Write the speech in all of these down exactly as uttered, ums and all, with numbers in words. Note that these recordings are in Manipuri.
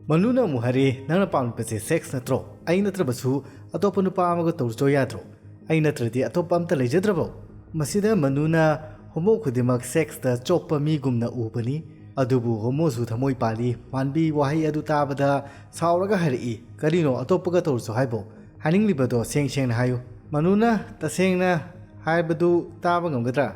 ꯃꯅꯨꯅ ꯑꯃꯨꯛ ꯍꯥꯏꯔꯛꯏ, "ꯅꯪꯅ ꯄꯥꯝꯂꯤꯕꯁꯦ ꯁꯦꯛꯁ ꯅꯠꯇ꯭ꯔꯣ? ꯑꯩ ꯅꯠꯇ꯭ꯔꯕꯁꯨ ꯑꯇꯣꯞꯄ ꯅꯨꯄꯥ ꯑꯃꯒ ꯇꯧꯔꯨꯆꯣ ꯌꯥꯗ꯭ꯔꯣ? ꯑꯩ ꯅꯠꯇ꯭ꯔꯗꯤ ꯑꯇꯣꯞꯄ ꯑꯝꯇ ꯂꯩꯖꯗ꯭ꯔꯕꯣ?" ꯃꯁꯤꯗ ꯃꯅꯨꯅ ꯍꯣꯃꯣ ꯈꯨꯗꯤꯡꯃꯛ ꯁꯦꯛꯁꯇ ꯆꯣꯞꯄ ꯃꯤꯒꯨꯝꯅ ꯎꯕꯅꯤ꯫ ꯑꯗꯨꯕꯨ ꯍꯣꯃꯣꯁꯨ ꯊꯃꯣꯏ ꯄꯥꯜꯂꯤ꯫ ꯃꯥꯟꯕꯤ ꯋꯥꯍꯩ ꯑꯗꯨ ꯇꯥꯕꯗ ꯁꯥꯎꯔꯒ ꯍꯥꯏꯔꯛꯏ, "ꯀꯔꯤꯅꯣ ꯑꯇꯣꯞꯄꯒ ꯇꯧꯔꯨꯆꯣ ꯍꯥꯏꯕꯣ? ꯍꯥꯏꯅꯤꯡꯂꯤꯕꯗꯣ ꯁꯦꯡ ꯁꯦꯡꯅ ꯍꯥꯏꯌꯨ꯫ ꯃꯅꯨꯅ ꯇꯁꯦꯡꯅ ꯍꯥꯏꯕꯗꯨ ꯇꯥꯕ ꯉꯝꯒꯗ꯭ꯔꯥ?"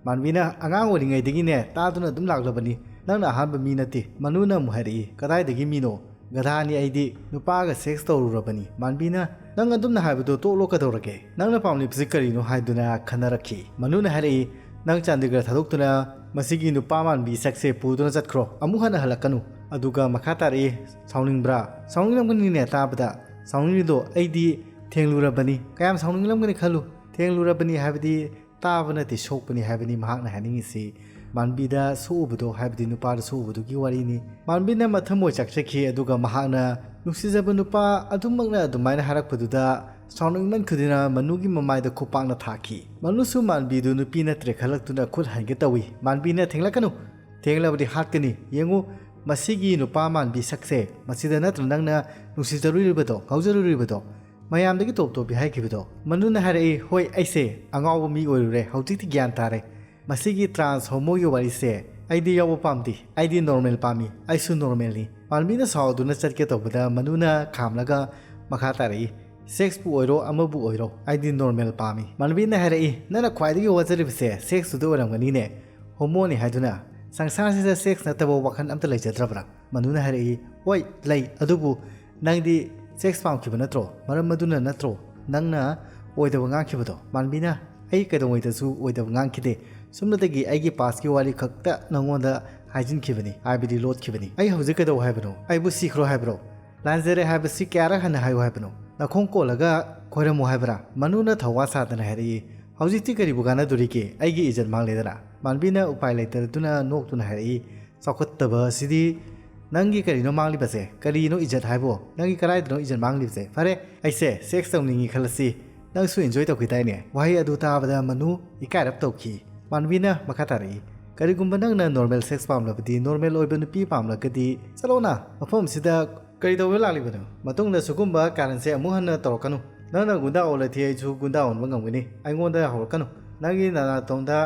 ꯃꯥꯟꯕꯤꯅ, "ꯑꯉꯥꯡ ꯑꯣꯏꯔꯤꯉꯩꯗꯒꯤꯅꯦ ꯇꯥꯗꯨꯅ ꯑꯗꯨꯝ ꯂꯥꯛꯂꯕꯅꯤ꯫ ꯅꯪꯅ ꯑꯍꯥꯟꯕ ꯃꯤ ꯅꯠꯇꯦ꯫" ꯃꯅꯨꯅ ꯑꯃꯨꯛ ꯍꯥꯏꯔꯛꯏ, "ꯀꯗꯥꯏꯗꯒꯤ ꯃꯤꯅꯣ? ꯒꯙꯥꯅꯤ ꯑꯩꯗꯤ꯫ ꯅꯨꯄꯥꯒ ꯁꯦꯛꯁ ꯇꯧꯔꯨꯔꯕꯅꯤ꯫" ꯃꯥꯟꯕꯤꯅ, "ꯅꯪ ꯑꯗꯨꯝꯅ ꯍꯥꯏꯕꯗꯣ ꯇꯣꯛꯂꯣ, ꯀꯩꯗꯧꯔꯒꯦ? ꯅꯪꯅ ꯄꯥꯝꯂꯤꯕꯁꯤ ꯀꯔꯤꯅꯣ?" ꯍꯥꯏꯗꯨꯅ ꯈꯟꯅꯔꯛꯈꯤ꯫ ꯃꯅꯨꯅ ꯍꯥꯏꯔꯛꯏ, "ꯅꯪ ꯆꯥꯟꯗꯤꯒꯔ ꯊꯥꯗꯣꯛꯇꯨꯅ ꯃꯁꯤꯒꯤ ꯅꯨꯄꯥ ꯃꯥꯟꯕꯤ ꯁꯛꯁꯦ ꯄꯨꯗꯨꯅ ꯆꯠꯈ꯭ꯔꯣ꯫ ꯑꯃꯨꯛ ꯍꯟꯅ ꯍꯜꯂꯛꯀꯅꯨ꯫" ꯑꯗꯨꯒ ꯃꯈꯥ ꯇꯥꯔꯛꯏ, "ꯁꯥꯎꯅꯤꯡꯕ꯭ꯔꯥ? ꯁꯥꯎꯅꯤꯡꯂꯝꯒꯅꯤꯅꯦ ꯇꯥꯕꯗ꯫ ꯁꯥꯎꯅꯤꯡꯂꯤꯗꯣ ꯑꯩꯗꯤ ꯊꯦꯡꯂꯨꯔꯕꯅꯤ꯫ ꯀꯌꯥꯝ ꯁꯥꯎꯅꯤꯡꯂꯝꯒꯅꯤ ꯈꯜꯂꯨ꯫ ꯊꯦꯡꯂꯨꯔꯕꯅꯤ ꯍꯥꯏꯕꯗꯤ ꯇꯥꯕ ꯅꯠꯇꯦ, ꯁꯣꯛꯄꯅꯤ ꯍꯥꯏꯕꯅꯤ ꯃꯍꯥꯛꯅ ꯍꯥꯏꯅꯤꯡꯉꯤꯁꯤ꯫" ꯃꯥꯟꯕꯤꯗ ꯁꯣꯛꯎꯕꯗꯣ, ꯍꯥꯏꯕꯗꯤ ꯅꯨꯄꯥꯗ ꯁꯣꯛꯎꯕꯗꯨꯒꯤ ꯋꯥꯔꯤꯅꯤ꯫ ꯃꯥꯟꯕꯤꯅ ꯃꯊꯃꯣꯏ ꯆꯥꯛꯆꯈꯤ, ꯑꯗꯨꯒ ꯃꯍꯥꯛꯅ ꯅꯨꯡꯁꯤꯖꯕ ꯅꯨꯄꯥ ꯑꯗꯨꯃꯛꯅ ꯑꯗꯨꯃꯥꯏꯅ ꯍꯥꯏꯔꯛꯄꯗꯨꯗ ꯁꯥꯎꯅꯤꯡꯃꯟꯈꯤꯗꯨꯅ ꯃꯅꯨꯒꯤ ꯃꯃꯥꯏꯗ ꯈꯨꯄꯥꯛꯅ ꯊꯥꯈꯤ꯫ ꯃꯅꯨꯁꯨ ꯃꯥꯟꯕꯤꯗꯨ ꯅꯨꯄꯤ ꯅꯠꯇ꯭ꯔꯦ ꯈꯜꯂꯛꯇꯨꯅ ꯈꯨꯠ ꯍꯟꯒꯦ ꯇꯧꯏ꯫ ꯃꯥꯟꯕꯤꯅ, "ꯊꯦꯡꯂꯛꯀꯅꯨ, ꯊꯦꯡꯂꯕꯗꯤ ꯍꯥꯠꯀꯅꯤ꯫ ꯌꯦꯡꯉꯨ, ꯃꯁꯤꯒꯤ ꯅꯨꯄꯥ ꯃꯥꯟꯕꯤ ꯁꯛꯁꯦ, ꯃꯁꯤꯗ ꯅꯠꯇ꯭ꯔ ꯅꯪꯅ ꯅꯨꯡꯁꯤꯖꯔꯨꯔꯤꯕꯗꯣ, ꯉꯥꯎꯖꯔꯨꯔꯤꯕꯗꯣ? ꯃꯌꯥꯝꯗꯒꯤ ꯇꯣꯞ ꯇꯣꯞꯄꯤ ꯍꯥꯏꯈꯤꯕꯗꯣ?" ꯃꯅꯨꯅ ꯍꯥꯏꯔꯛꯏ, "ꯍꯣꯏ, ꯑꯩꯁꯦ ꯑꯉꯥꯎꯕ ꯃꯤ ꯑꯣꯏꯔꯨꯔꯦ, ꯍꯧꯖꯤꯛꯇꯤ ꯒ꯭ꯌꯥꯟ ꯇꯥꯔꯦ꯫ ꯃꯁꯤꯒꯤ ꯇ꯭ꯔꯥꯟꯁ ꯍꯣꯃꯣꯒꯤ ꯋꯥꯔꯤꯁꯦ ꯑꯩꯗꯤ ꯌꯥꯎꯕ ꯄꯥꯝꯗꯦ꯫ ꯑꯩꯗꯤ ꯅꯣꯔꯃꯦꯜ ꯄꯥꯝꯃꯤ꯫ ꯑꯩꯁꯨ ꯅꯣꯔꯃꯦꯜꯅꯤ꯫" ꯃꯥꯟꯕꯤꯅ ꯁꯥꯎꯗꯨꯅ ꯆꯠꯀꯦ ꯇꯧꯕꯗ ꯃꯅꯨꯅ ꯈꯥꯝꯂꯒ ꯃꯈꯥ ꯇꯥꯔꯛꯏ, "ꯁꯦꯛꯁꯄꯨ ꯑꯣꯏꯔꯣ, ꯑꯃꯕꯨ ꯑꯣꯏꯔꯣ, ꯑꯩꯗꯤ ꯅꯣꯔꯃꯦꯜ ꯄꯥꯝꯃꯤ꯫" ꯃꯥꯟꯕꯤꯅ ꯍꯥꯏꯔꯛꯏ, "ꯅꯪꯅ ꯈ꯭ꯋꯥꯏꯗꯒꯤ ꯋꯥꯖꯔꯤꯕꯁꯦ ꯁꯦꯛꯁꯇꯨꯗ ꯑꯣꯏꯔꯝꯒꯅꯤꯅꯦ, ꯍꯣꯃꯣꯅꯤ ꯍꯥꯏꯗꯨꯅ꯫ ꯁꯪꯁꯥꯔꯁꯤꯗ ꯁꯦꯛꯁ ꯅꯠꯇꯕ ꯋꯥꯈꯜ ꯑꯝꯇ ꯂꯩꯖꯗ꯭ꯔꯕ꯭ꯔꯥ?" ꯃꯅꯨꯅ ꯍꯥꯏꯔꯛꯏ, "ꯍꯣꯏ, ꯂꯩ꯫ ꯑꯗꯨꯕꯨ ꯅꯪꯗꯤ ꯁꯦꯛꯁ ꯄꯥꯝꯈꯤꯕ ꯅꯠꯇ꯭ꯔꯣ? ꯃꯔꯝ ꯑꯗꯨꯅ ꯅꯠꯇ꯭ꯔꯣ ꯅꯪꯅ ꯑꯣꯏꯗꯕ ꯉꯥꯡꯈꯤꯕꯗꯣ?" ꯃꯥꯟꯕꯤꯅ, "ꯑꯩ ꯀꯩꯗꯧꯉꯩꯗꯁꯨ ꯑꯣꯏꯗꯕ ꯉꯥꯡꯈꯤꯗꯦ꯫ ꯁꯨꯞꯅꯇꯒꯤ ꯑꯩꯒꯤ ꯄꯥꯁꯀꯤ ꯋꯥꯔꯤ ꯈꯛꯇ ꯅꯪꯉꯣꯟꯗ ꯍꯥꯏꯖꯤꯟꯈꯤꯕꯅꯤ, ꯍꯥꯏꯕꯗꯤ ꯂꯣꯠꯈꯤꯕꯅꯤ꯫ ꯑꯩ ꯍꯧꯖꯤꯛ ꯀꯩꯗꯧ ꯍꯥꯏꯕꯅꯣ? ꯑꯩꯕꯨ ꯁꯤꯈ꯭ꯔꯣ ꯍꯥꯏꯕ꯭ꯔꯣ? ꯂꯥꯟꯖꯔꯦ ꯍꯥꯏꯕꯁꯤ ꯀꯌꯥꯔꯛ ꯍꯟꯅ ꯍꯥꯏꯌꯨ ꯍꯥꯏꯕꯅꯣ? ꯅꯈꯣꯡ ꯀꯣꯜꯂꯒ ꯈꯣꯏꯔꯝꯃꯨ ꯍꯥꯏꯕ꯭ꯔꯥ?" ꯃꯅꯨꯅ ꯊꯧꯋꯥ ꯁꯥꯗꯅ ꯍꯥꯏꯔꯛꯏ, "ꯍꯧꯖꯤꯛꯇꯤ ꯀꯔꯤꯕꯨ ꯀꯥꯟꯅꯗꯣꯔꯤꯒꯦ? ꯑꯩꯒꯤ ꯏꯖꯠ ꯃꯥꯡꯂꯦꯗꯅ꯫" ꯃꯥꯟꯕꯤꯅ ꯎꯄꯥꯏ ꯂꯩꯇꯗꯨꯅ ꯅꯣꯛꯇꯨꯅ ꯍꯥꯏꯔꯛꯏ, "ꯆꯥꯎꯈꯠꯇꯕ ꯑꯁꯤꯗꯤ꯫ ꯅꯪꯒꯤ ꯀꯔꯤꯅꯣ ꯃꯥꯡꯂꯤꯕꯁꯦ? ꯀꯔꯤꯅꯣ ꯏꯖꯠ ꯍꯥꯏꯕꯣ? ꯅꯪꯒꯤ ꯀꯗꯥꯏꯗꯅꯣ ꯏꯖꯠ ꯃꯥꯡꯂꯤꯕꯁꯦ? ꯐꯔꯦ, ꯑꯩꯁꯦ ꯁꯦꯛꯁ ꯇꯧꯅꯤꯡꯉꯤ ꯈꯜꯂꯁꯤ, ꯅꯪꯁꯨ ꯏꯟꯖꯣꯏ ꯇꯧꯈꯤꯗꯥꯏꯅꯦ?" ꯋꯥꯍꯩ ꯑꯗꯨ ꯇꯥꯕꯗ ꯃꯅꯨ ꯏꯀꯥꯏꯔꯞ ꯇꯧꯈꯤ꯫ ꯃꯥꯟꯕꯤꯅ ꯃꯈꯥ ꯇꯥꯔꯛꯏ, ꯀꯔꯤꯒꯨꯝꯕ ꯅꯪꯅ ꯅꯣꯔꯃꯦꯜ ꯁꯦꯛꯁ ꯄꯥꯝꯂꯕꯗꯤ, ꯅꯣꯔꯃꯦꯜ ꯑꯣꯏꯕ ꯅꯨꯄꯤ ꯄꯥꯝꯂꯒꯗꯤ ꯆꯠꯂꯣꯅ, ꯃꯐꯝꯁꯤꯗ ꯀꯔꯤ ꯇꯧꯕ ꯂꯥꯛꯂꯤꯕꯅꯣ? ꯃꯇꯨꯡꯗ ꯁꯤꯒꯨꯝꯕ ꯀꯥꯔꯟꯁꯦ ꯑꯃꯨꯛ ꯍꯟꯅ ꯇꯧꯔꯛꯀꯅꯨ꯫ ꯅꯪꯅ ꯒꯨꯟꯗꯥ ꯑꯣꯜꯂꯗꯤ ꯑꯩꯁꯨ ꯒꯨꯟꯗꯥ ꯑꯣꯟꯕ ꯉꯝꯒꯅꯤ꯫ ꯑꯩꯉꯣꯟꯗ ꯍꯧꯔꯛꯀꯅꯨ꯫ ꯅꯪꯒꯤ ꯅꯅꯥꯇꯣꯝꯗ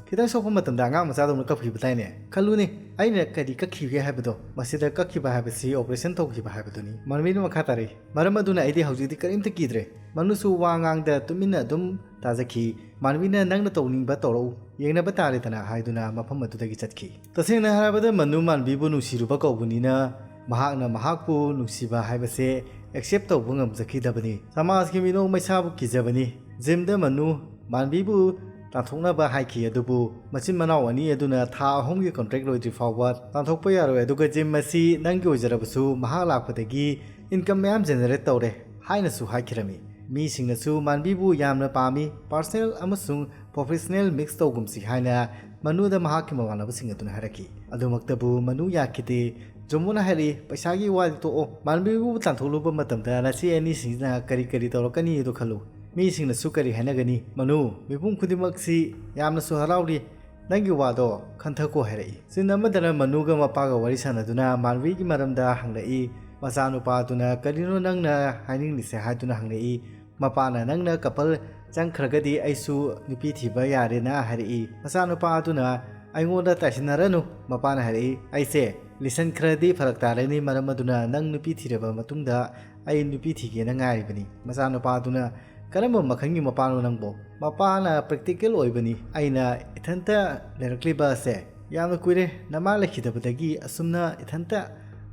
ꯈꯤꯇꯪ ꯁꯣꯛꯄ ꯃꯇꯝꯗ ꯑꯉꯥꯡ ꯃꯆꯥꯗꯧꯅ ꯀꯞꯈꯤꯕ ꯇꯥꯏꯅꯦ꯫ ꯈꯜꯂꯨꯅꯦ, ꯑꯩꯅ ꯀꯔꯤ ꯀꯛꯈꯤꯕꯒꯦ ꯍꯥꯏꯕꯗꯣ꯫ ꯃꯁꯤꯗ ꯀꯛꯈꯤꯕ ꯍꯥꯏꯕꯁꯤ ꯑꯣꯄꯔꯦꯁꯟ ꯇꯧꯈꯤꯕ ꯍꯥꯏꯕꯗꯨꯅꯤ꯫ ꯃꯥꯟꯕꯤꯅ ꯃꯈꯥ ꯇꯥꯔꯛꯏ, "ꯃꯔꯝ ꯑꯗꯨꯅ ꯑꯩꯗꯤ ꯍꯧꯖꯤꯛꯇꯤ ꯀꯔꯤꯝꯇ ꯀꯤꯗ꯭ꯔꯦ"꯫ ꯃꯅꯨꯁꯨ ꯋꯥ ꯉꯥꯡꯗ ꯇꯨꯃꯤꯟꯅ ꯑꯗꯨꯝ ꯇꯥꯖꯈꯤ꯫ ꯃꯥꯟꯕꯤꯅ "ꯅꯪꯅ ꯇꯧꯅꯤꯡꯕ ꯇꯧꯔꯛꯎ, ꯌꯦꯡꯅꯕ ꯇꯥꯔꯦꯗꯅ" ꯍꯥꯏꯗꯨꯅ ꯃꯐꯝ ꯑꯗꯨꯗꯒꯤ ꯆꯠꯈꯤ꯫ ꯇꯁꯦꯡꯅ ꯍꯥꯏꯔꯕꯗ ꯃꯅꯨ ꯃꯥꯟꯕꯤꯕꯨ ꯅꯨꯡꯁꯤꯔꯨꯕ ꯀꯧꯕꯅꯤꯅ ꯃꯍꯥꯛꯅ ꯃꯍꯥꯛꯄꯨ ꯅꯨꯡꯁꯤꯕ ꯍꯥꯏꯕꯁꯦ ꯑꯦꯛꯁꯦꯞ ꯇꯧꯕ ꯉꯝꯖꯈꯤꯗꯕꯅꯤ꯫ ꯁꯃꯥꯖꯀꯤ ꯃꯤꯅꯣꯛ ꯃꯩꯁꯥꯕꯨ ꯀꯤꯖꯕꯅꯤ꯫ ꯖꯤꯝꯗ ꯃꯅꯨ ꯃꯥꯟꯕꯤꯕꯨ ꯇꯥꯟꯊꯣꯛꯅꯕ ꯍꯥꯏꯈꯤ, ꯑꯗꯨꯕꯨ ꯃꯆꯤꯟ ꯃꯅꯥꯎ ꯑꯅꯤ ꯑꯗꯨꯅ ꯊꯥ ꯑꯍꯨꯝꯒꯤ ꯀꯣꯟꯇ꯭ꯔꯦꯛ ꯂꯣꯏꯗ꯭ꯔꯤ ꯐꯥꯎꯕ ꯇꯥꯟꯊꯣꯛꯄ ꯌꯥꯔꯣꯏ, ꯑꯗꯨꯒ ꯖꯤꯝ ꯑꯁꯤ ꯅꯪꯒꯤ ꯑꯣꯏꯖꯔꯕꯁꯨ ꯃꯍꯥꯛ ꯂꯥꯛꯄꯗꯒꯤ ꯏꯟꯀꯝ ꯃꯌꯥꯝ ꯖꯦꯅꯦꯔꯦꯠ ꯇꯧꯔꯦ ꯍꯥꯏꯅꯁꯨ ꯍꯥꯏꯈꯤꯔꯝꯃꯤ꯫ ꯃꯤꯁꯤꯡꯅꯁꯨ ꯃꯥꯟꯕꯤꯕꯨ ꯌꯥꯝꯅ ꯄꯥꯝꯃꯤ, ꯄꯥꯔꯁꯅꯦꯜ ꯑꯃꯁꯨꯡ ꯄ꯭ꯔꯣꯐꯦꯁꯅꯦꯜ ꯃꯤꯛꯁ ꯇꯧꯒꯨꯝꯁꯤ ꯍꯥꯏꯅ ꯃꯅꯨꯗ ꯃꯍꯥꯛꯀꯤ ꯃꯃꯥꯟꯅꯕꯁꯤꯡ ꯑꯗꯨꯅ ꯍꯥꯏꯔꯛꯈꯤ꯫ ꯑꯗꯨꯃꯛꯇꯕꯨ ꯃꯅꯨ ꯌꯥꯈꯤꯗꯦ꯫ ꯖꯣꯃꯣꯅ ꯍꯥꯏꯔꯛꯏ, "ꯄꯩꯁꯥꯒꯤ ꯋꯥꯗꯤ ꯇꯣꯛꯑꯣ, ꯃꯥꯟꯕꯤꯕꯨ ꯇꯥꯟꯊꯣꯛꯂꯨꯕ ꯃꯇꯝꯗ ꯅꯆꯦ ꯑꯅꯤꯁꯤꯡꯁꯤꯅ ꯀꯔꯤ ꯀꯔꯤ ꯇꯧꯔꯛꯀꯅꯤ ꯑꯗꯨ ꯈꯜꯂꯨ꯫ ꯃꯤꯁꯤꯡꯅꯁꯨ ꯀꯔꯤ ꯍꯥꯏꯅꯒꯅꯤ? ꯃꯅꯨ, ꯃꯤꯄꯨꯝ ꯈꯨꯗꯤꯡꯃꯛꯁꯤ ꯌꯥꯝꯅꯁꯨ ꯍꯔꯥꯎꯔꯤ, ꯅꯪꯒꯤ ꯋꯥꯗꯣ ꯈꯟꯊꯀꯣ" ꯍꯥꯏꯔꯛꯏ꯫ ꯁꯤꯟ ꯑꯃꯗꯅ ꯃꯅꯨꯒ ꯃꯄꯥꯒ ꯋꯥꯔꯤ ꯁꯥꯟꯅꯗꯨꯅ ꯃꯥꯟꯕꯤꯒꯤ ꯃꯔꯝꯗ ꯍꯪꯂꯛꯏ꯫ ꯃꯆꯥꯅꯨꯄꯥ ꯑꯗꯨꯅ "ꯀꯔꯤꯅꯣ ꯅꯪꯅ ꯍꯥꯏꯅꯤꯡꯂꯤꯁꯦ?" ꯍꯥꯏꯗꯨꯅ ꯍꯪꯂꯛꯏ꯫ ꯃꯄꯥꯅ "ꯅꯪꯅ ꯀꯄꯜ ꯆꯪꯈ꯭ꯔꯒꯗꯤ ꯑꯩꯁꯨ ꯅꯨꯄꯤ ꯊꯤꯕ ꯌꯥꯔꯦꯅ" ꯍꯥꯏꯔꯛꯏ꯫ ꯃꯆꯥꯅꯨꯄꯥ ꯑꯗꯨꯅ "ꯑꯩꯉꯣꯟꯗ ꯇꯥꯏꯁꯤꯟꯅꯔꯅꯨ", ꯃꯄꯥꯅ ꯍꯥꯏꯔꯛꯏ꯫ "ꯑꯩꯁꯦ ꯂꯤꯁꯟꯈ꯭ꯔꯗꯤ ꯐꯔꯛ ꯇꯥꯔꯅꯤ, ꯃꯔꯝ ꯑꯗꯨꯅ ꯅꯪ ꯅꯨꯄꯤ ꯊꯤꯔꯕ ꯃꯇꯨꯡꯗ ꯑꯩ ꯅꯨꯄꯤ ꯊꯤꯒꯦꯅ ꯉꯥꯏꯔꯤꯕꯅꯤ"꯫ ꯃꯆꯥꯅꯨꯄꯥ ꯑꯗꯨꯅ "ꯀꯔꯝꯕ ꯃꯈꯜꯒꯤ ꯃꯄꯥꯅꯣ ꯅꯪꯕꯣ?" "ꯃꯄꯥꯅ ꯄ꯭ꯔꯦꯛꯇꯤꯀꯦꯜ ꯑꯣꯏꯕꯅꯤ, ꯑꯩꯅ ꯏꯊꯟꯇ ꯂꯩꯔꯛꯂꯤꯕ ꯑꯁꯦ꯫ ꯌꯥꯝꯅ ꯀꯨꯏꯔꯦ ꯅꯃꯥ ꯂꯩꯈꯤꯗꯕꯗꯒꯤ ꯑꯁꯨꯝꯅ ꯏꯊꯟꯇ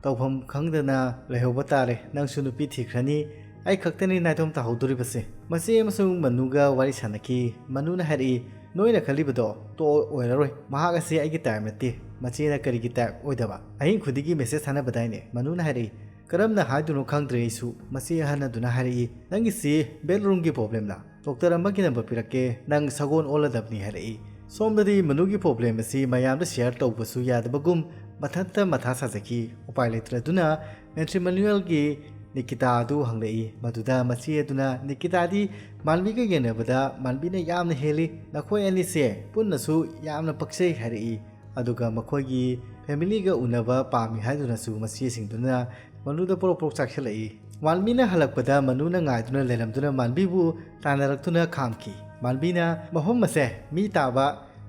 ꯇꯧꯐꯝ ꯈꯪꯗꯅ ꯂꯩꯍꯧꯕ ꯇꯥꯔꯦ꯫ ꯅꯪꯁꯨ ꯅꯨꯄꯤ ꯊꯤꯈ꯭ꯔꯅꯤ, ꯑꯩ ꯈꯛꯇꯅꯤ ꯅꯥꯏꯇꯣꯝ ꯇꯥꯍꯧꯗꯣꯔꯤꯕꯁꯦ"꯫ ꯃꯆꯦ ꯑꯃꯁꯨꯡ ꯃꯅꯨꯒ ꯋꯥꯔꯤ ꯁꯥꯟꯅꯈꯤ꯫ ꯃꯅꯨꯅ ꯍꯥꯏꯔꯛꯏ, "ꯅꯣꯏꯅ ꯈꯜꯂꯤꯕꯗꯣ ꯇꯣ ꯑꯣꯏꯔꯔꯣꯏ꯫ ꯃꯍꯥꯛ ꯑꯁꯤ ꯑꯩꯒꯤ ꯇꯥꯏꯞ ꯅꯠꯇꯦ"꯫ ꯃꯆꯦꯅ "ꯀꯔꯤꯒꯤ ꯇꯥꯏꯞ ꯑꯣꯏꯗꯕ? ꯑꯍꯤꯡ ꯈꯨꯗꯤꯡꯒꯤ ꯃꯦꯁꯦꯖ ꯊꯥꯅꯕꯗꯥꯏꯅꯦ"꯫ ꯃꯅꯨꯅ ꯍꯥꯏꯔꯛꯏ꯫ "ꯀꯔꯝꯅ ꯍꯥꯏꯗꯣꯏꯅꯣ ꯈꯪꯗ꯭ꯔꯦ ꯑꯩꯁꯨ"꯫ ꯃꯆꯦ ꯑꯍꯟ ꯑꯗꯨꯅ ꯍꯥꯏꯔꯛꯏ, "ꯅꯪꯒꯤꯁꯤ ꯕꯦꯠꯔꯨꯝꯒꯤ ꯄ꯭ꯔꯣꯕ꯭ꯂꯦꯝꯂ? ꯗꯣꯛꯇꯔ ꯑꯃꯒꯤ ꯅꯝꯕꯔ ꯄꯤꯔꯛꯀꯦ, ꯅꯪ ꯁꯒꯣꯜ ꯑꯣꯜꯂꯗꯕꯅꯤ" ꯍꯥꯏꯔꯛꯏ꯫ ꯁꯣꯝꯗꯗꯤ ꯃꯅꯨꯒꯤ ꯄ꯭ꯔꯣꯕ꯭ꯂꯦꯝ ꯑꯁꯤ ꯃꯌꯥꯝꯗ ꯁꯤꯌꯔ ꯇꯧꯕꯁꯨ ꯌꯥꯗꯕꯒꯨꯝ ꯃꯊꯟꯇ ꯃꯊꯥ ꯁꯥꯖꯈꯤ꯫ ꯎꯄꯥꯏ ꯂꯩꯇ꯭ꯔꯗꯨꯅ ꯃꯦꯇ꯭ꯔꯤꯃꯣꯅꯤꯌꯦꯜꯒꯤ ꯅꯤꯀꯤꯇꯥ ꯑꯗꯨ ꯍꯪꯂꯛꯏ꯫ ꯃꯗꯨꯗ ꯃꯆꯦ ꯑꯗꯨꯅ ꯅꯤꯀꯤꯇꯥꯗꯤ ꯃꯥꯟꯕꯤꯒ ꯌꯦꯡꯅꯕꯗ ꯃꯥꯟꯕꯤꯅ ꯌꯥꯝꯅ ꯍꯦꯜꯂꯤ, ꯅꯈꯣꯏ ꯑꯅꯤꯁꯦ ꯄꯨꯟꯅꯁꯨ ꯌꯥꯝꯅ ꯄꯛꯆꯩ ꯍꯥꯏꯔꯛꯏ꯫ ꯑꯗꯨꯒ ꯃꯈꯣꯏꯒꯤ ꯐꯦꯃꯤꯂꯤꯒ ꯎꯅꯕ ꯄꯥꯝꯃꯤ ꯍꯥꯏꯗꯨꯅꯁꯨ ꯃꯆꯦꯁꯤꯡꯗꯨꯅ ꯃꯅꯨꯗ ꯄꯣꯔꯣꯛ ꯄꯣꯔꯣꯛ ꯆꯥꯛꯁꯤꯜꯂꯛꯏ꯫ ꯃꯥꯟꯕꯤꯅ ꯍꯜꯂꯛꯄꯗ ꯃꯅꯨꯅ ꯉꯥꯏꯗꯨꯅ ꯂꯩꯔꯝꯗꯨꯅ ꯃꯥꯟꯕꯤꯕꯨ ꯇꯥꯟꯅꯔꯛꯇꯨꯅ ꯈꯥꯝꯈꯤ꯫ ꯃꯥꯟꯕꯤꯅ, "ꯃꯐꯝ ꯑꯁꯦ ꯃꯤ ꯇꯥꯕ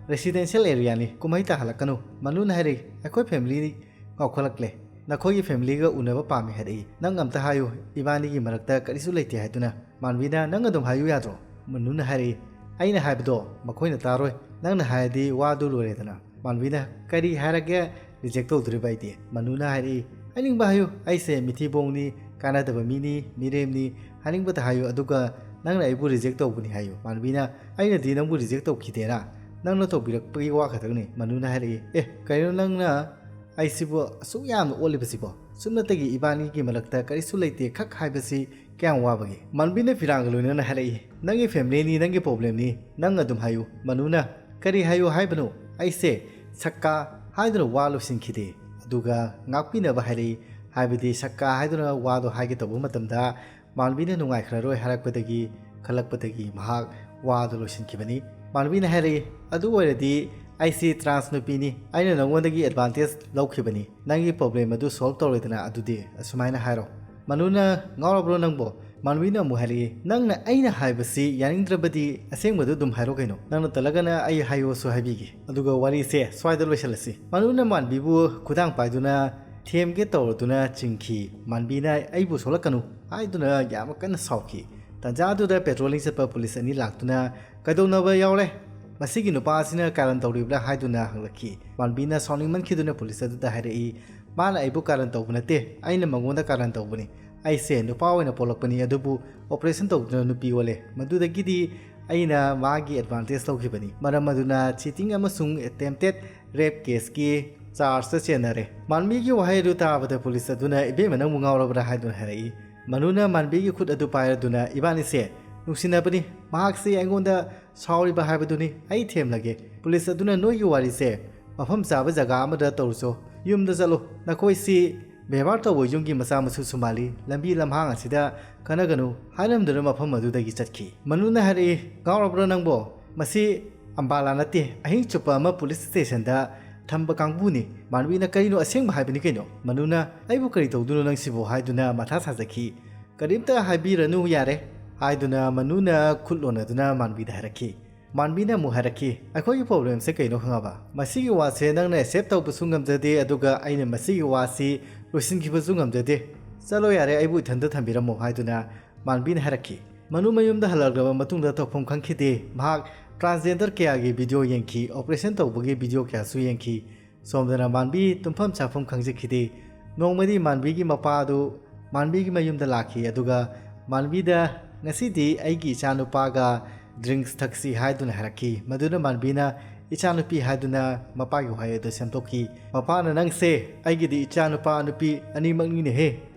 ꯔꯦꯁꯤꯗꯦꯟꯁꯤꯌꯦꯜ ꯑꯦꯔꯤꯌꯥꯅꯤ, ꯀꯨꯝꯍꯩ ꯇꯥꯍꯜꯂꯛꯀꯅꯨ꯫" ꯃꯅꯨꯅ ꯍꯥꯏꯔꯛꯏ, "ꯑꯩꯈꯣꯏ ꯐꯦꯃꯤꯂꯤ ꯉꯥꯎꯈꯠꯂꯛꯂꯦ, ꯅꯈꯣꯏꯒꯤ ꯐꯦꯃꯤꯂꯤꯒ ꯎꯅꯕ ꯄꯥꯝꯃꯤ ꯍꯥꯏꯔꯛꯏ꯫ ꯅꯪ ꯑꯝꯇ ꯍꯥꯏꯌꯨ, ꯏꯕꯥꯅꯤꯒꯤ ꯃꯔꯛꯇ ꯀꯔꯤꯁꯨ ꯂꯩꯇꯦ ꯍꯥꯏꯗꯨꯅ꯫" ꯃꯥꯟꯕꯤꯅ, "ꯅꯪ ꯑꯗꯨꯝ ꯍꯥꯏꯌꯨ ꯌꯥꯗ꯭ꯔꯣ?" ꯃꯅꯨꯅ ꯍꯥꯏꯔꯛꯏ, "ꯑꯩꯅ ꯍꯥꯏꯕꯗꯣ ꯃꯈꯣꯏꯅ ꯇꯥꯔꯣꯏ, ꯅꯪꯅ ꯍꯥꯏꯔꯗꯤ ꯋꯥꯗꯨ ꯂꯣꯏꯔꯦꯗꯅ꯫" ꯃꯥꯟꯕꯤꯅ, "ꯀꯔꯤ ꯍꯥꯏꯔꯒꯦ? ꯔꯤꯖꯦꯛ ꯇꯧꯗꯣꯔꯤꯕ ꯑꯩꯗꯤ?" ꯃꯅꯨꯅ ꯍꯥꯏꯔꯛꯏ, "ꯍꯥꯏꯅꯤꯡꯕ ꯍꯥꯏꯌꯨ, ꯑꯩꯁꯦ ꯃꯤꯊꯤꯕꯣꯡꯅꯤ, ꯀꯥꯟꯅꯗꯕ ꯃꯤꯅꯤ, ꯃꯤꯔꯦꯝꯅꯤ, ꯍꯥꯏꯅꯤꯡꯕꯇ ꯍꯥꯏꯌꯨ, ꯑꯗꯨꯒ ꯅꯪꯅ ꯑꯩꯕꯨ ꯔꯤꯖꯦꯛ ꯇꯧꯕꯅꯤ ꯍꯥꯏꯌꯨ꯫" ꯃꯥꯟꯕꯤꯅ, "ꯑꯩꯅꯗꯤ ꯅꯪꯕꯨ ꯔꯤꯖꯦꯛ ꯇꯧꯈꯤꯗꯦꯅ, ꯅꯪꯅ ꯇꯧꯕꯤꯔꯛꯄꯒꯤ ꯋꯥ ꯈꯛꯇꯪꯅꯤ꯫" ꯃꯅꯨꯅ ꯍꯥꯏꯔꯛꯏ, "ꯑꯦ, ꯀꯔꯤꯅꯣ ꯅꯪꯅ ꯑꯩꯁꯤꯕꯨ ꯑꯁꯨꯛ ꯌꯥꯝꯅ ꯑꯣꯠꯂꯤꯕꯁꯤꯕꯣ? ꯁꯨꯞꯅꯇꯒꯤ ꯏꯕꯥꯅꯤꯒꯤ ꯃꯔꯛꯇ ꯀꯔꯤꯁꯨ ꯂꯩꯇꯦ ꯈꯛ ꯍꯥꯏꯕꯁꯤ ꯀꯌꯥꯝ ꯋꯥꯕꯒꯦ?" ꯃꯥꯟꯕꯤꯅ ꯐꯤꯔꯥꯡꯒ ꯂꯣꯏꯅꯅ ꯍꯥꯏꯔꯛꯏ, "ꯅꯪꯒꯤ ꯐꯦꯃꯤꯂꯤꯅꯤ, ꯅꯪꯒꯤ ꯄ꯭ꯔꯣꯕ꯭ꯂꯦꯝꯅꯤ, ꯅꯪ ꯑꯗꯨꯝ ꯍꯥꯏꯌꯨ꯫" ꯃꯅꯨꯅ, "ꯀꯔꯤ ꯍꯥꯏꯌꯨ ꯍꯥꯏꯕꯅꯣ? ꯑꯩꯁꯦ ꯁꯛꯀꯥ ꯍꯥꯏꯗꯨꯅ ꯋꯥ ꯂꯣꯏꯁꯤꯟꯈꯤꯗꯦ, ꯑꯗꯨꯒ ꯉꯥꯛꯄꯤꯅꯕ ꯍꯥꯏꯔꯛꯏ, ꯍꯥꯏꯕꯗꯤ ꯁꯛꯀꯥ ꯍꯥꯏꯗꯨꯅ ꯋꯥꯗꯣ ꯍꯥꯏꯒꯦ ꯇꯧꯕ ꯃꯇꯝꯗ ꯃꯥꯟꯕꯤꯅ ꯅꯨꯡꯉꯥꯏꯈ꯭ꯔꯔꯣꯏ ꯍꯥꯏꯔꯛꯄꯗꯒꯤ, ꯈꯜꯂꯛꯄꯗꯒꯤ ꯃꯍꯥꯛ ꯋꯥꯗꯨ ꯂꯣꯏꯁꯤꯟꯈꯤꯕꯅꯤ꯫" ꯃꯥꯟꯕꯤꯅ ꯍꯥꯏꯔꯛꯏ, "ꯑꯗꯨ ꯑꯣꯏꯔꯗꯤ ꯑꯩꯁꯤ ꯇ꯭ꯔꯥꯟꯁ ꯅꯨꯄꯤꯅꯤ, ꯑꯩꯅ ꯅꯉꯣꯟꯗꯒꯤ ꯑꯦꯗꯚꯥꯟꯇꯦꯖ ꯂꯧꯈꯤꯕꯅꯤ, ꯅꯪꯒꯤ ꯄ꯭ꯔꯣꯕ꯭ꯂꯦꯝ ꯑꯗꯨ ꯁꯣꯜꯕ ꯇꯧꯔꯦꯗꯅ, ꯑꯗꯨꯗꯤ ꯑꯁꯨꯃꯥꯏꯅ ꯍꯥꯏꯔꯣ꯫" ꯃꯅꯨꯅ, "ꯉꯥꯎꯔꯕ꯭ꯔꯣ ꯅꯪꯕꯣ?" ꯃꯥꯟꯕꯤꯅ ꯑꯃꯨꯛ ꯍꯥꯏꯔꯛꯏ, "ꯅꯪꯅ ꯑꯩꯅ ꯍꯥꯏꯕꯁꯤ ꯌꯥꯅꯤꯡꯗ꯭ꯔꯕꯗꯤ ꯑꯁꯦꯡꯕꯗꯨ ꯑꯗꯨꯝ ꯍꯥꯏꯔꯣ ꯀꯩꯅꯣ, ꯅꯪꯅ ꯇꯜꯂꯒꯅ ꯑꯩ ꯍꯥꯏꯌꯣꯁꯨ ꯍꯥꯏꯕꯤꯒꯦ, ꯑꯗꯨꯒ ꯋꯥꯔꯤꯁꯦ ꯁ꯭ꯋꯥꯏꯗ ꯂꯣꯏꯁꯤꯜꯂꯁꯤ꯫" ꯃꯅꯨꯅ ꯃꯥꯟꯕꯤꯕꯨ ꯈꯨꯗꯥꯡ ꯄꯥꯏꯗꯨꯅ ꯊꯦꯝꯒꯦ ꯇꯧꯔꯗꯨꯅ ꯆꯤꯡꯈꯤ꯫ ꯃꯥꯟꯕꯤꯅ, "ꯑꯩꯕꯨ ꯁꯣꯛꯂꯛꯀꯅꯨ" ꯍꯥꯏꯗꯨꯅ ꯌꯥꯝ ꯀꯟꯅ ꯁꯥꯎꯈꯤ꯫ ꯇꯟꯖꯥꯗꯨꯗ ꯄꯦꯇ꯭ꯔꯣꯂꯤꯡ ꯆꯠꯄ ꯄꯨꯂꯤꯁ ꯑꯅꯤ ꯂꯥꯛꯇꯨꯅ, "ꯀꯩꯗꯧꯅꯕ ꯌꯥꯎꯔꯦ? ꯃꯁꯤꯒꯤ ꯅꯨꯄꯥ ꯑꯁꯤꯅ ꯀꯥꯔꯟ ꯇꯧꯔꯤꯕ꯭ꯔꯥ?" ꯍꯥꯏꯗꯨꯅ ꯍꯪꯂꯛꯈꯤ꯫ ꯃꯥꯟꯕꯤꯅ ꯁꯥꯎꯅꯤꯡꯃꯟꯈꯤꯗꯨꯅ ꯄꯨꯂꯤꯁ ꯑꯗꯨꯗ ꯍꯥꯏꯔꯛꯏ, "ꯃꯥꯅ ꯑꯩꯕꯨ ꯀꯥꯔꯟ ꯇꯧꯕ ꯅꯠꯇꯦ, ꯑꯩꯅ ꯃꯉꯣꯟꯗ ꯀꯥꯔꯟ ꯇꯧꯕꯅꯤ꯫ ꯑꯩꯁꯦ ꯅꯨꯄꯥ ꯑꯣꯏꯅ ꯄꯣꯛꯂꯛꯄꯅꯤ, ꯑꯗꯨꯕꯨ ꯑꯣꯄꯔꯦꯁꯟ ꯇꯧꯗꯨꯅ ꯅꯨꯄꯤ ꯑꯣꯜꯂꯦ꯫ ꯃꯗꯨꯗꯒꯤꯗꯤ ꯑꯩꯅ ꯃꯥꯒꯤ ꯑꯦꯗꯚꯥꯟꯇꯦꯖ ꯂꯧꯈꯤꯕꯅꯤ꯫ ꯃꯔꯝ ꯑꯗꯨꯅ ꯆꯤꯇꯤꯡ ꯑꯃꯁꯨꯡ ꯑꯦꯇꯦꯝꯞꯇꯦꯠ ꯔꯦꯞ ꯀꯦꯁꯀꯤ ꯆꯥꯔꯖꯇ ꯆꯦꯟꯅꯔꯦ꯫" ꯃꯥꯟꯕꯤꯒꯤ ꯋꯥꯍꯩ ꯑꯗꯨ ꯇꯥꯕꯗ ꯄꯨꯂꯤꯁ ꯑꯗꯨꯅ, "ꯏꯕꯦꯝꯃ, ꯅꯪꯕꯨ ꯉꯥꯎꯔꯕ꯭ꯔꯥ?" ꯍꯥꯏꯗꯨꯅ ꯍꯥꯏꯔꯛꯏ꯫ ꯃꯅꯨꯅ ꯃꯥꯟꯕꯤꯒꯤ ꯈꯨꯠ ꯑꯗꯨ ꯄꯥꯏꯔꯗꯨꯅ, "ꯏꯕꯥꯅꯤꯁꯦ ꯅꯨꯡꯁꯤꯅꯕꯅꯤ, ꯃꯍꯥꯛꯁꯤ ꯑꯩꯉꯣꯟꯗ ꯁꯥꯎꯔꯤꯕ ꯍꯥꯏꯕꯗꯨꯅꯤ, ꯑꯩ ꯊꯦꯝꯂꯒꯦ꯫" ꯄꯨꯂꯤꯁ ꯑꯗꯨꯅ, "ꯅꯣꯏꯒꯤ ꯋꯥꯔꯤꯁꯦ ꯃꯐꯝ ꯆꯥꯕ ꯖꯒꯥ ꯑꯃꯗ ꯇꯧꯔꯨꯆꯣ, ꯌꯨꯝꯗ ꯆꯠꯂꯣ, ꯅꯈꯣꯏꯁꯤ ꯕꯦꯕꯥꯔ ꯇꯧꯕ ꯌꯨꯝꯒꯤ ꯃꯆꯥ ꯃꯁꯨꯁꯨ ꯃꯥꯜꯂꯤ꯫ ꯂꯝꯕꯤ ꯂꯝꯍꯥꯡ ꯑꯁꯤꯗ ꯀꯥꯟꯅꯒꯅꯨ ꯍꯥꯏꯔꯝꯗꯨꯅ ꯃꯐꯝ ꯑꯗꯨꯗꯒꯤ ꯆꯠꯈꯤ꯫ ꯃꯅꯨꯅ ꯍꯥꯏꯔꯛꯏ, "ꯉꯥꯎꯔꯕ꯭ꯔꯥ ꯅꯪꯕꯣ? ꯃꯁꯤ ꯑꯝꯕꯥꯂꯥ ꯅꯠꯇꯦ, ꯑꯍꯤꯡ ꯆꯨꯞꯄ ꯑꯃ ꯄꯨꯂꯤꯁ ꯁ꯭ꯇꯦꯁꯟꯗ ꯊꯝꯕ ꯀꯥꯡꯕꯨꯅꯤ꯫" ꯃꯥꯟꯕꯤꯅ, "ꯀꯔꯤꯅꯣ ꯑꯁꯦꯡꯕ ꯍꯥꯏꯕꯅꯤ ꯀꯩꯅꯣ?" ꯃꯅꯨꯅ, "ꯑꯩꯕꯨ ꯀꯔꯤ ꯇꯧꯗꯣꯏꯅꯣ ꯅꯪꯁꯤꯕꯨ?" ꯍꯥꯏꯗꯨꯅ ꯃꯊꯥ ꯁꯥꯖꯈꯤ꯫ "ꯀꯔꯤꯝꯇ ꯍꯥꯏꯕꯤꯔꯅꯨ ꯌꯥꯔꯦ" ꯍꯥꯏꯗꯨꯅ ꯃꯅꯨꯅ ꯈꯨꯠ ꯂꯣꯟꯅꯗꯨꯅ ꯃꯥꯟꯕꯤꯗ ꯍꯥꯏꯔꯛꯈꯤ꯫ ꯃꯥꯟꯕꯤꯅ ꯑꯃꯨꯛ ꯍꯥꯏꯔꯛꯈꯤ, "ꯑꯩꯈꯣꯏꯒꯤ ꯄ꯭ꯔꯣꯕ꯭ꯂꯦꯝꯁꯦ ꯀꯩꯅꯣ ꯈꯪꯉꯕ? ꯃꯁꯤꯒꯤ ꯋꯥꯁꯦ ꯅꯪꯅ ꯑꯦꯛꯁꯦꯞ ꯇꯧꯕꯁꯨ ꯉꯝꯖꯗꯦ, ꯑꯗꯨꯒ ꯑꯩꯅ ꯃꯁꯤꯒꯤ ꯋꯥꯁꯤ ꯂꯣꯏꯁꯤꯟꯈꯤꯕꯁꯨ ꯉꯝꯖꯗꯦ꯫ ꯆꯠꯂꯣ ꯌꯥꯔꯦ, ꯑꯩꯕꯨ ꯏꯊꯟꯇ ꯊꯝꯕꯤꯔꯝꯃꯣ" ꯍꯥꯏꯗꯨꯅ ꯃꯥꯟꯕꯤꯅ ꯍꯥꯏꯔꯛꯈꯤ꯫ ꯃꯅꯨ ꯃꯌꯨꯝꯗ ꯍꯜꯂꯛꯂꯕ ꯃꯇꯨꯡꯗ ꯇꯧꯐꯝ ꯈꯪꯈꯤꯗꯦ꯫ ꯃꯍꯥꯛ ꯇ꯭ꯔꯥꯟꯁꯖꯦꯟꯗꯔ ꯀꯌꯥꯒꯤ ꯚꯤꯗꯤꯑꯣ ꯌꯦꯡꯈꯤ, ꯑꯣꯄꯔꯦꯁꯟ ꯇꯧꯕꯒꯤ ꯚꯤꯗꯤꯑꯣ ꯀꯌꯥꯁꯨ ꯌꯦꯡꯈꯤ꯫ ꯁꯣꯝꯗꯅ ꯃꯥꯟꯕꯤ ꯇꯨꯝꯐꯝ ꯆꯥꯐꯝ ꯈꯪꯖꯈꯤꯗꯦ꯫ ꯅꯣꯡꯃꯗꯤ ꯃꯥꯟꯕꯤꯒꯤ ꯃꯄꯥ ꯑꯗꯨ ꯃꯥꯟꯕꯤꯒꯤ ꯃꯌꯨꯝꯗ ꯂꯥꯛꯈꯤ, ꯑꯗꯨꯒ ꯃꯥꯟꯕꯤꯗ, "ꯉꯁꯤꯗꯤ ꯑꯩꯒꯤ ꯏꯆꯥꯅꯨꯄꯥꯒ ꯗ꯭ꯔꯤꯡꯛꯁ ꯊꯛꯁꯤ" ꯍꯥꯏꯗꯨꯅ ꯍꯥꯏꯔꯛꯈꯤ꯫ ꯃꯗꯨꯅ ꯃꯥꯟꯕꯤꯅ "ꯏꯆꯥꯅꯨꯄꯤ" ꯍꯥꯏꯗꯨꯅ ꯃꯄꯥꯒꯤ ꯋꯥꯍꯩ ꯑꯗꯨ ꯁꯦꯝꯗꯣꯛꯈꯤ꯫ ꯃꯄꯥꯅ, "ꯅꯪꯁꯦ ꯑꯩꯒꯤꯗꯤ ꯏꯆꯥꯅꯨꯄꯥ ꯅꯨꯄꯤ ꯑꯅꯤꯃꯛꯅꯤꯅꯦꯍꯦ"꯫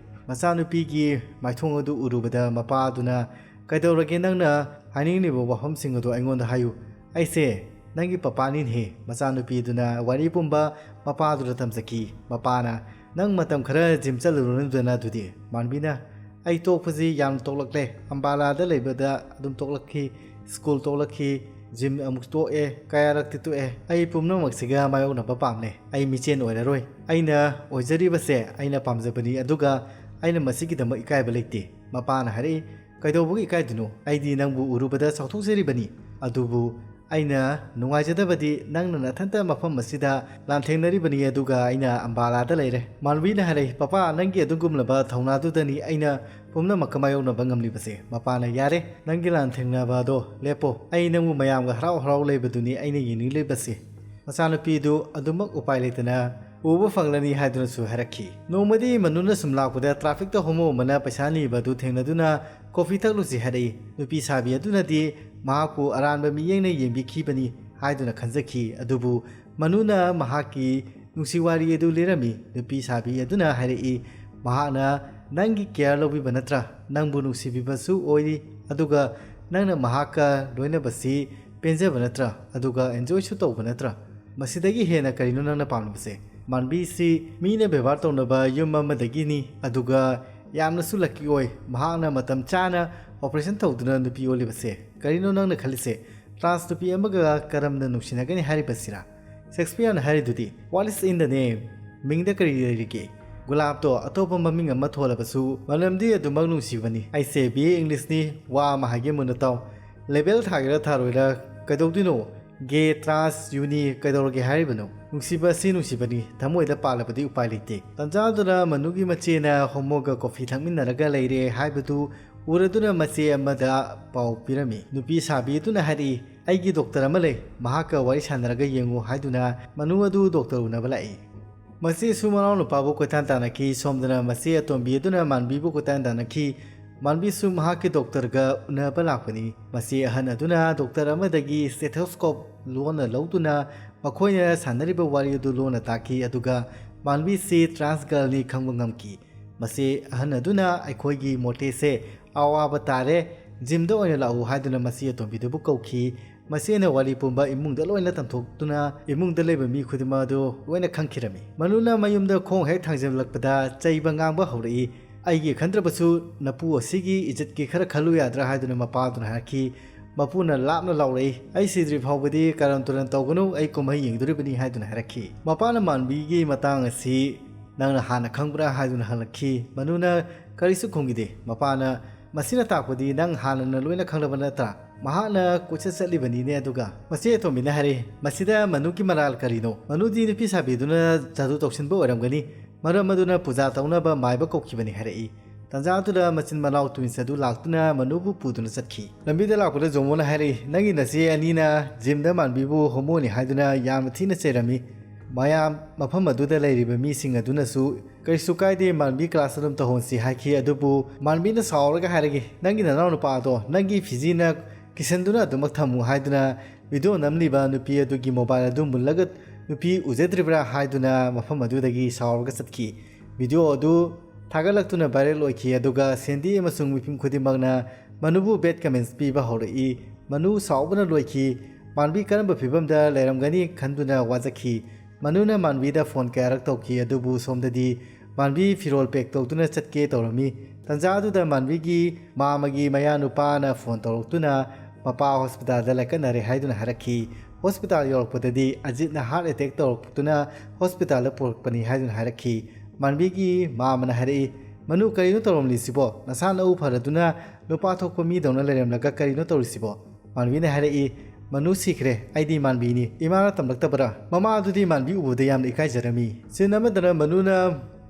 ꯃꯆꯥꯅꯨꯄꯤꯒꯤ ꯃꯥꯏꯊꯣꯡ ꯑꯗꯨ ꯎꯔꯨꯕꯗ ꯃꯄꯥ ꯑꯗꯨꯅ, "ꯀꯩꯗꯧꯔꯒꯦ, ꯅꯪꯅ ꯍꯥꯏꯅꯤꯡꯂꯤꯕ ꯋꯥꯐꯝꯁꯤꯡ ꯑꯗꯨ ꯑꯩꯉꯣꯟꯗ ꯍꯥꯏꯌꯨ꯫ ꯑꯩꯁꯦ ꯅꯪꯒꯤ ꯄꯄꯥꯅꯤꯅꯦꯍꯦ"꯫ ꯃꯆꯥꯅꯨꯄꯤꯗꯨꯅ ꯋꯥꯔꯤ ꯄꯨꯝꯕ ꯃꯄꯥꯗꯨꯗ ꯇꯝꯖꯈꯤ꯫ ꯃꯄꯥꯅ, "ꯅꯪ ꯃꯇꯝ ꯈꯔ ꯖꯤꯝ ꯆꯠꯂꯨꯔꯅꯨꯗꯅ ꯑꯗꯨꯗꯤ"꯫ ꯃꯥꯟꯕꯤꯅ, "ꯑꯩ ꯇꯣꯛꯄꯁꯤ ꯌꯥꯝ ꯇꯣꯛꯂꯛꯂꯦ꯫ ꯑꯝꯕꯥꯂꯥꯗ ꯂꯩꯕꯗ ꯑꯗꯨꯝ ꯇꯣꯛꯂꯛꯈꯤ, ꯁ꯭ꯀꯨꯜ ꯇꯣꯛꯂꯛꯈꯤ, ꯖꯤꯝ ꯑꯃꯨꯛ ꯇꯣꯛꯑꯦ, ꯀꯌꯥꯔꯛꯇꯤ ꯇꯣꯛꯑꯦ꯫ ꯑꯩ ꯄꯨꯝꯅꯃꯛꯁꯤꯒ ꯃꯥꯌꯣꯛꯅꯕ ꯄꯥꯝꯂꯦ꯫ ꯑꯩ ꯃꯤꯆꯦꯟ ꯑꯣꯏꯔꯔꯣꯏ꯫ ꯑꯩꯅ ꯑꯣꯏꯖꯔꯤꯕꯁꯦ ꯑꯩꯅ ꯄꯥꯝꯖꯕꯅꯤ, ꯑꯗꯨꯒ ꯑꯩꯅ ꯃꯁꯤꯒꯤꯗꯃꯛ ꯏꯀꯥꯏꯕ ꯂꯩꯇꯦ"꯫ ꯃꯄꯥꯅ ꯍꯥꯏꯔꯛꯏ, "ꯀꯩꯗꯧꯕꯒꯤ ꯏꯀꯥꯏꯗꯣꯏꯅꯣ? ꯑꯩꯗꯤ ꯅꯪꯕꯨ ꯎꯔꯨꯕꯗ ꯆꯥꯎꯊꯣꯛꯆꯔꯤꯕꯅꯤ꯫ ꯑꯗꯨꯕꯨ ꯑꯩꯅ ꯅꯨꯡꯉꯥꯏꯖꯗꯕꯗꯤ ꯅꯪꯅ ꯅꯊꯟꯇ ꯃꯐꯝ ꯑꯁꯤꯗ ꯂꯥꯟꯊꯦꯡꯅꯔꯤꯕꯅꯤ, ꯑꯗꯨꯒ ꯑꯩꯅ ꯑꯝꯕꯥꯂꯥꯗ ꯂꯩꯔꯦ"꯫ ꯃꯥꯟꯕꯤꯅ ꯍꯥꯏꯔꯛꯏ, "ꯄꯄꯥ, ꯅꯪꯒꯤ ꯑꯗꯨꯒꯨꯝꯂꯕ ꯊꯧꯅꯥꯗꯨꯗꯅꯤ ꯑꯩꯅ ꯄꯨꯝꯅꯃꯛꯀ ꯃꯥꯌꯣꯛꯅꯕ ꯉꯝꯂꯤꯕꯁꯦ"꯫ ꯃꯄꯥꯅ, "ꯌꯥꯔꯦ, ꯅꯪꯒꯤ ꯂꯥꯟꯊꯦꯡꯅꯕ ꯑꯗꯣ ꯂꯦꯞꯄꯣ꯫ ꯑꯩ ꯅꯪꯕꯨ ꯃꯌꯥꯝꯒ ꯍꯔꯥꯎ ꯍꯔꯥꯎ ꯂꯩꯕꯗꯨꯅꯤ ꯑꯩꯅ ꯌꯦꯡꯅꯤꯡꯂꯤꯕꯁꯦ"꯫ ꯃꯆꯥꯅꯨꯄꯤꯗꯨ ꯑꯗꯨꯃꯛ ꯎꯄꯥꯏ ꯂꯩꯇꯅ ꯎꯕ ꯐꯪꯂꯅꯤ ꯍꯥꯏꯗꯨꯅꯁꯨ ꯍꯥꯏꯔꯛꯈꯤ꯫ ꯅꯣꯡꯃꯗꯤ ꯃꯅꯨꯅ ꯁꯨꯝ ꯂꯥꯛꯄꯗ ꯇ꯭ꯔꯥꯐꯤꯛꯇ ꯍꯣꯃꯣ ꯑꯃꯅ ꯄꯩꯁꯥ ꯅꯤꯕ ꯑꯗꯨ ꯊꯦꯡꯅꯗꯨꯅ ꯀꯣꯐꯤ ꯊꯛꯂꯨꯁꯤ ꯍꯥꯏꯔꯛꯏ꯫ ꯅꯨꯄꯤ ꯁꯥꯕꯤ ꯑꯗꯨꯅꯗꯤ ꯃꯍꯥꯛꯄꯨ ꯑꯔꯥꯟꯕ ꯃꯤꯠꯌꯦꯡꯅ ꯌꯦꯡꯕꯤꯈꯤꯕꯅꯤ ꯍꯥꯏꯗꯨꯅ ꯈꯟꯖꯈꯤ꯫ ꯑꯗꯨꯕꯨ ꯃꯅꯨꯅ ꯃꯍꯥꯛꯀꯤ ꯅꯨꯡꯁꯤ ꯋꯥꯔꯤ ꯑꯗꯨ ꯂꯤꯔꯝꯃꯤ꯫ ꯅꯨꯄꯤ ꯁꯥꯕꯤ ꯑꯗꯨꯅ ꯍꯥꯏꯔꯛꯏ, ꯃꯍꯥꯛꯅ ꯅꯪꯒꯤ ꯀꯦꯌꯔ ꯂꯧꯕꯤꯕ ꯅꯠꯇ꯭ꯔꯥ? ꯅꯪꯕꯨ ꯅꯨꯡꯁꯤꯕꯤꯕꯁꯨ ꯑꯣꯏꯔꯤ, ꯑꯗꯨꯒ ꯅꯪꯅ ꯃꯍꯥꯛꯀ ꯂꯣꯏꯅꯕꯁꯤ ꯄꯦꯟꯖꯕ ꯅꯠꯇ꯭ꯔꯥ? ꯑꯗꯨꯒ ꯑꯦꯟꯖꯣꯏꯁꯨ ꯇꯧꯕ ꯅꯠꯇ꯭ꯔꯥ? ꯃꯁꯤꯗꯒꯤ ꯍꯦꯟꯅ ꯀꯔꯤꯅꯣ ꯅꯪꯅ ꯄꯥꯝꯂꯤꯕꯁꯦ? ꯃꯥꯟꯕꯤꯁꯤ ꯃꯤꯅ ꯕꯦꯕꯥꯔ ꯇꯧꯅꯕ ꯌꯨꯝ ꯑꯃꯗꯒꯤꯅꯤ, ꯑꯗꯨꯒ ꯌꯥꯝꯅꯁꯨ ꯂꯛꯀꯤ ꯑꯣꯏ꯫ ꯃꯍꯥꯛꯅ ꯃꯇꯝ ꯆꯥꯅ ꯑꯣꯄꯔꯦꯁꯟ ꯇꯧꯗꯨꯅ ꯅꯨꯄꯤ ꯑꯣꯜꯂꯤꯕꯁꯦ꯫ ꯀꯔꯤꯅꯣ ꯅꯪꯅ ꯈꯜꯂꯤꯁꯦ? ꯇ꯭ꯔꯥꯟꯁ ꯅꯨꯄꯤ ꯑꯃꯒ ꯀꯔꯝꯅ ꯅꯨꯡꯁꯤꯅꯒꯅꯤ ꯍꯥꯏꯔꯤꯕꯁꯤꯔꯥ? ꯁꯦꯛꯁꯄꯤꯌꯔꯅ ꯍꯥꯏꯔꯤꯗꯨꯗꯤ, "What is in the name?" ꯃꯤꯡꯗ ꯀꯔꯤ ꯂꯩꯔꯤꯒꯦ? ꯒꯨꯂꯥꯞꯇꯣ ꯑꯇꯣꯞꯄ ꯃꯃꯤꯡ ꯑꯃ ꯊꯣꯜꯂꯕꯁꯨ ꯃꯅꯝꯗꯤ ꯑꯗꯨꯃꯛ ꯅꯨꯡꯁꯤꯕꯅꯤ꯫ ꯑꯩꯁꯦ ꯕꯤ ꯑꯦ ꯏꯪꯂꯤꯁꯅꯤ, ꯋꯥ ꯑꯃ ꯍꯥꯏꯒꯦ ꯃꯨꯟꯅ ꯇꯥꯎ꯫ ꯂꯦꯕꯦꯜ ꯊꯥꯒꯦꯔꯥ ꯊꯥꯔꯣꯏꯔꯥ ꯀꯩꯗꯧꯗꯣꯏꯅꯣ? ꯒꯦ, ꯇ꯭ꯔꯥꯟꯁ, ꯌꯨꯅꯤ ꯀꯩꯗꯧꯔꯒꯦ ꯍꯥꯏꯔꯤꯕꯅꯣ? ꯅꯨꯡꯁꯤꯕ ꯑꯁꯤ ꯅꯨꯡꯁꯤꯕꯅꯤ, ꯊꯃꯣꯏꯗ ꯄꯥꯜꯂꯕꯗꯤ ꯎꯄꯥꯏ ꯂꯩꯇꯦ꯫ ꯇꯟꯖꯥꯗꯨꯅ ꯃꯅꯨꯒꯤ ꯃꯆꯦꯅ ꯍꯣꯃꯣꯒ ꯀꯣꯐꯤ ꯊꯛꯃꯤꯟꯅꯔꯒ ꯂꯩꯔꯦ ꯍꯥꯏꯕꯗꯨ ꯎꯔꯗꯨꯅ ꯃꯆꯦ ꯑꯃꯗ ꯄꯥꯎ ꯄꯤꯔꯝꯃꯤ꯫ ꯅꯨꯄꯤ ꯁꯥꯕꯤ ꯑꯗꯨꯅ ꯍꯥꯏꯔꯛꯏ, "ꯑꯩꯒꯤ ꯗꯣꯛꯇꯔ ꯑꯃ ꯂꯩ, ꯃꯍꯥꯛꯀ ꯋꯥꯔꯤ ꯁꯥꯟꯅꯔꯒ ꯌꯦꯡꯉꯨ" ꯍꯥꯏꯗꯨꯅ ꯃꯅꯨ ꯑꯗꯨ ꯗꯣꯛꯇꯔ ꯎꯅꯕ ꯂꯥꯛꯏ꯫ ꯃꯆꯦꯁꯨ ꯃꯅꯥꯎꯅꯨꯄꯥꯕꯨ ꯀꯣꯏꯇꯥꯟ ꯇꯥꯟꯅꯈꯤ꯫ ꯁꯣꯝꯗꯅ ꯃꯆꯦ ꯑꯇꯣꯝꯕꯤ ꯑꯗꯨꯅ ꯃꯥꯟꯕꯤꯕꯨ ꯀꯣꯏꯇꯥꯟ ꯇꯥꯟꯅꯈꯤ꯫ ꯃꯥꯟꯕꯤꯁꯨ ꯃꯍꯥꯛꯀꯤ ꯗꯣꯛꯇꯔꯒ ꯎꯅꯕ ꯂꯥꯛꯄꯅꯤ꯫ ꯃꯆꯦ ꯑꯍꯟ ꯑꯗꯨꯅ ꯗꯣꯛꯇꯔ ꯑꯃꯗꯒꯤ ꯁ꯭ꯇꯦꯊꯣꯁꯀꯣꯞ ꯂꯣꯟꯅ ꯂꯧꯗꯨꯅ ꯃꯈꯣꯏꯅ ꯁꯥꯟꯅꯔꯤꯕ ꯋꯥꯔꯤ ꯑꯗꯨ ꯂꯣꯟꯅ ꯇꯥꯈꯤ, ꯑꯗꯨꯒ ꯃꯥꯟꯕꯤꯁꯤ ꯇ꯭ꯔꯥꯟꯁ ꯒꯔꯜꯅꯤ ꯈꯪꯕ ꯉꯝꯈꯤ꯫ ꯃꯆꯦ ꯑꯍꯟ ꯑꯗꯨꯅ "ꯑꯩꯈꯣꯏꯒꯤ ꯃꯣꯇꯦꯁꯦ ꯑꯋꯥꯕ ꯇꯥꯔꯦ, ꯖꯤꯝꯗ ꯑꯣꯏꯅ ꯂꯥꯛꯎ" ꯍꯥꯏꯗꯨꯅ ꯃꯆꯦ ꯑꯇꯣꯝꯕꯤꯗꯨꯕꯨ ꯀꯧꯈꯤ꯫ ꯃꯆꯦꯅ ꯋꯥꯔꯤ ꯄꯨꯝꯕ ꯏꯃꯨꯡꯗ ꯂꯣꯏꯅ ꯇꯝꯊꯣꯛꯇꯨꯅ ꯏꯃꯨꯡꯗ ꯂꯩꯕ ꯃꯤ ꯈꯨꯗꯤꯡꯃꯛ ꯑꯗꯨ ꯂꯣꯏꯅ ꯈꯪꯈꯤꯔꯝꯃꯤ꯫ ꯃꯅꯨꯅ ꯃꯌꯨꯝꯗ ꯈꯣꯡ ꯍꯦꯛ ꯊꯥꯡꯖꯤꯜꯂꯛꯄꯗ ꯆꯩꯕ ꯉꯥꯡꯕ ꯍꯧꯔꯛꯏ꯫ "ꯑꯩꯒꯤ ꯈꯟꯗ꯭ꯔꯕꯁꯨ ꯅꯄꯨ ꯑꯁꯤꯒꯤ ꯏꯖꯠꯀꯤ ꯈꯔ ꯈꯜꯂꯨ ꯌꯥꯗ꯭ꯔꯥ?" ꯍꯥꯏꯗꯨꯅ ꯃꯄꯥꯗꯨꯅ ꯍꯥꯏꯔꯛꯈꯤ꯫ ꯃꯄꯨꯅ ꯂꯥꯞꯅ ꯂꯥꯎꯔꯛꯏ, "ꯑꯩ ꯁꯤꯗ꯭ꯔꯤ ꯐꯥꯎꯕꯗꯤ ꯀꯔꯟ ꯇꯨꯔꯟ ꯇꯧꯒꯅꯨ, ꯑꯩ ꯀꯨꯝꯍꯩ ꯌꯦꯡꯗꯣꯔꯤꯕꯅꯤ" ꯍꯥꯏꯗꯨꯅ ꯍꯥꯏꯔꯛꯈꯤ꯫ ꯃꯄꯥꯅ ꯃꯥꯟꯕꯤꯒꯤ ꯃꯇꯥꯡ ꯑꯁꯤ ꯅꯪꯅ ꯍꯥꯟꯅ ꯈꯪꯕ꯭ꯔꯥ ꯍꯥꯏꯗꯨꯅ ꯍꯪꯂꯛꯈꯤ꯫ ꯃꯅꯨꯅ ꯀꯔꯤꯁꯨ ꯈꯨꯝꯈꯤꯗꯦ꯫ ꯃꯄꯥꯅ, "ꯃꯁꯤꯅ ꯇꯥꯛꯄꯗꯤ ꯅꯪ ꯍꯥꯟꯅꯅ ꯂꯣꯏꯅ ꯈꯪꯂꯕ ꯅꯠꯇ꯭ꯔꯥ? ꯃꯍꯥꯛꯅ ꯀꯣꯏꯆꯠ ꯆꯠꯂꯤꯕꯅꯤꯅꯦ"꯫ ꯑꯗꯨꯒ ꯃꯆꯦ ꯑꯇꯣꯝꯕꯤꯅ ꯍꯥꯏꯔꯛꯏ, "ꯃꯁꯤꯗ ꯃꯅꯨꯒꯤ ꯃꯔꯥꯜ ꯀꯔꯤꯅꯣ? ꯃꯅꯨꯗꯤ ꯅꯨꯄꯤ ꯁꯥꯕꯤꯗꯨꯅ ꯖꯥꯗꯨ ꯇꯧꯁꯤꯟꯕ ꯑꯣꯏꯔꯝꯒꯅꯤ꯫ ꯃꯔꯝ ꯑꯗꯨꯅ ꯄꯨꯖꯥ ꯇꯧꯅꯕ ꯃꯥꯏꯕ ꯀꯧꯈꯤꯕꯅꯤ" ꯍꯥꯏꯔꯛꯏ꯫ ꯇꯟꯖꯥꯗꯨꯗ ꯃꯆꯤꯟ ꯃꯅꯥꯎ ꯇ꯭ꯋꯤꯟꯁ ꯑꯗꯨ ꯂꯥꯛꯇꯨꯅ ꯃꯅꯨꯕꯨ ꯄꯨꯗꯨꯅ ꯆꯠꯈꯤ꯫ ꯂꯝꯕꯤꯗ ꯂꯥꯛꯄꯗ ꯖꯣꯃꯣꯅ ꯍꯥꯏꯔꯛꯏ, "ꯅꯪꯒꯤ ꯅꯆꯦ ꯑꯅꯤꯅ ꯖꯤꯝꯗ ꯃꯥꯟꯕꯤꯕꯨ ꯍꯣꯃꯣꯅꯤ ꯍꯥꯏꯗꯨꯅ ꯌꯥꯝꯅ ꯊꯤꯅ ꯆꯩꯔꯝꯃꯤ꯫ ꯃꯌꯥꯝ ꯃꯐꯝ ꯑꯗꯨꯗ ꯂꯩꯔꯤꯕ ꯃꯤꯁꯤꯡ ꯑꯗꯨꯅꯁꯨ ꯀꯔꯤꯁꯨ ꯀꯥꯏꯗꯦ, ꯃꯥꯟꯕꯤ ꯀ꯭ꯂꯥꯁ ꯑꯗꯨꯝ ꯇꯧꯍꯟꯁꯤ" ꯍꯥꯏꯈꯤ꯫ ꯑꯗꯨꯕꯨ ꯃꯥꯟꯕꯤꯅ ꯁꯥꯎꯔꯒ ꯍꯥꯏꯔꯛꯏ, "ꯅꯪꯒꯤ ꯅꯅꯥꯎ ꯅꯨꯄꯥ ꯑꯗꯣ ꯅꯪꯒꯤ ꯐꯤꯖꯤꯅ ꯀꯤꯁꯟꯗꯨꯅ ꯑꯗꯨꯃꯛ ꯊꯝꯃꯨ" ꯍꯥꯏꯗꯨꯅ ꯚꯤꯗꯤꯑꯣ ꯅꯝꯂꯤꯕ ꯅꯨꯄꯤ ꯑꯗꯨꯒꯤ ꯃꯣꯕꯥꯏꯜ ꯑꯗꯨ ꯃꯨꯜꯂꯒ ꯅꯨꯄꯤ ꯎꯖꯗ꯭ꯔꯤꯕ꯭ꯔꯥ ꯍꯥꯏꯗꯨꯅ ꯃꯐꯝ ꯑꯗꯨꯗꯒꯤ ꯁꯥꯎꯔꯒ ꯆꯠꯈꯤ꯫ ꯚꯤꯗꯤꯑꯣ ꯑꯗꯨ ꯊꯥꯒꯠꯂꯛꯇꯨꯅ ꯚꯥꯏꯔꯦꯜ ꯑꯣꯏꯈꯤ, ꯑꯗꯨꯒ ꯁꯦꯟꯗꯤ ꯑꯃꯁꯨꯡ ꯃꯤꯄꯨꯝ ꯈꯨꯗꯤꯡꯃꯛꯅ ꯃꯅꯨꯕꯨ ꯕꯦꯗ ꯀꯃꯦꯟꯁ ꯄꯤꯕ ꯍꯧꯔꯛꯏ꯫ ꯃꯅꯨ ꯁꯥꯎꯕꯅ ꯂꯣꯏꯈꯤ꯫ ꯃꯥꯟꯕꯤ ꯀꯔꯝꯕ ꯐꯤꯕꯝꯗ ꯂꯩꯔꯝꯒꯅꯤ ꯈꯟꯗꯨꯅ ꯋꯥꯖꯈꯤ꯫ ꯃꯅꯨꯅ ꯃꯥꯟꯕꯤꯗ ꯐꯣꯟ ꯀꯌꯥꯔꯛ ꯇꯧꯈꯤ, ꯑꯗꯨꯕꯨ ꯁꯣꯝꯗꯗꯤ ꯃꯥꯟꯕꯤ ꯐꯤꯔꯣꯜ ꯄꯦꯛ ꯇꯧꯗꯨꯅ ꯆꯠꯀꯦ ꯇꯧꯔꯝꯃꯤ꯫ ꯇꯟꯖꯥ ꯑꯗꯨꯗ ꯃꯥꯟꯕꯤꯒꯤ ꯃꯥꯃꯒꯤ ꯃꯌꯥꯅꯨꯄꯥꯅ ꯐꯣꯟ ꯇꯧꯔꯛꯇꯨꯅ ꯃꯄꯥ ꯍꯣꯁꯄꯤꯇꯥꯜꯗ ꯂꯥꯏꯀꯠꯅꯔꯦ ꯍꯥꯏꯗꯨꯅ ꯍꯥꯏꯔꯛꯈꯤ꯫ ꯍꯣꯁꯄꯤꯇꯥꯜ ꯌꯧꯔꯛꯄꯗꯗꯤ ꯑꯖꯤꯠꯅ ꯍꯥꯔꯠ ꯑꯦꯇꯦꯛ ꯇꯧꯔꯛꯇꯨꯅ ꯍꯣꯁꯄꯤꯇꯥꯜꯗ ꯄꯨꯔꯛꯄꯅꯤ ꯍꯥꯏꯗꯨꯅ ꯍꯥꯏꯔꯛꯈꯤ꯫ ꯃꯥꯟꯕꯤꯒꯤ ꯃꯥꯃꯅ ꯍꯥꯏꯔꯛꯏ, "ꯃꯅꯨ, ꯀꯔꯤꯅꯣ ꯇꯧꯔꯝꯂꯤꯁꯤꯕꯣ? ꯅꯁꯥ ꯅꯎ ꯐꯔꯗꯨꯅ ꯅꯨꯄꯥ ꯊꯣꯛꯄ ꯃꯤꯗꯧꯅ ꯂꯩꯔꯝꯂꯒ ꯀꯔꯤꯅꯣ ꯇꯧꯔꯤꯁꯤꯕꯣ?" ꯃꯥꯟꯕꯤꯅ ꯍꯥꯏꯔꯛꯏ, "ꯃꯅꯨ ꯁꯤꯈ꯭ꯔꯦ, ꯑꯩꯗꯤ ꯃꯥꯟꯕꯤꯅꯤ꯫ ꯏꯃꯥꯅ ꯇꯝꯂꯛꯇꯕꯔꯥ?" ꯃꯃꯥ ꯑꯗꯨꯗꯤ ꯃꯥꯟꯕꯤ ꯎꯕꯗ ꯌꯥꯝꯅ ꯏꯀꯥꯏꯖꯔꯝꯃꯤ꯫ ꯁꯤꯟ ꯑꯃꯗꯅ ꯃꯅꯨꯅ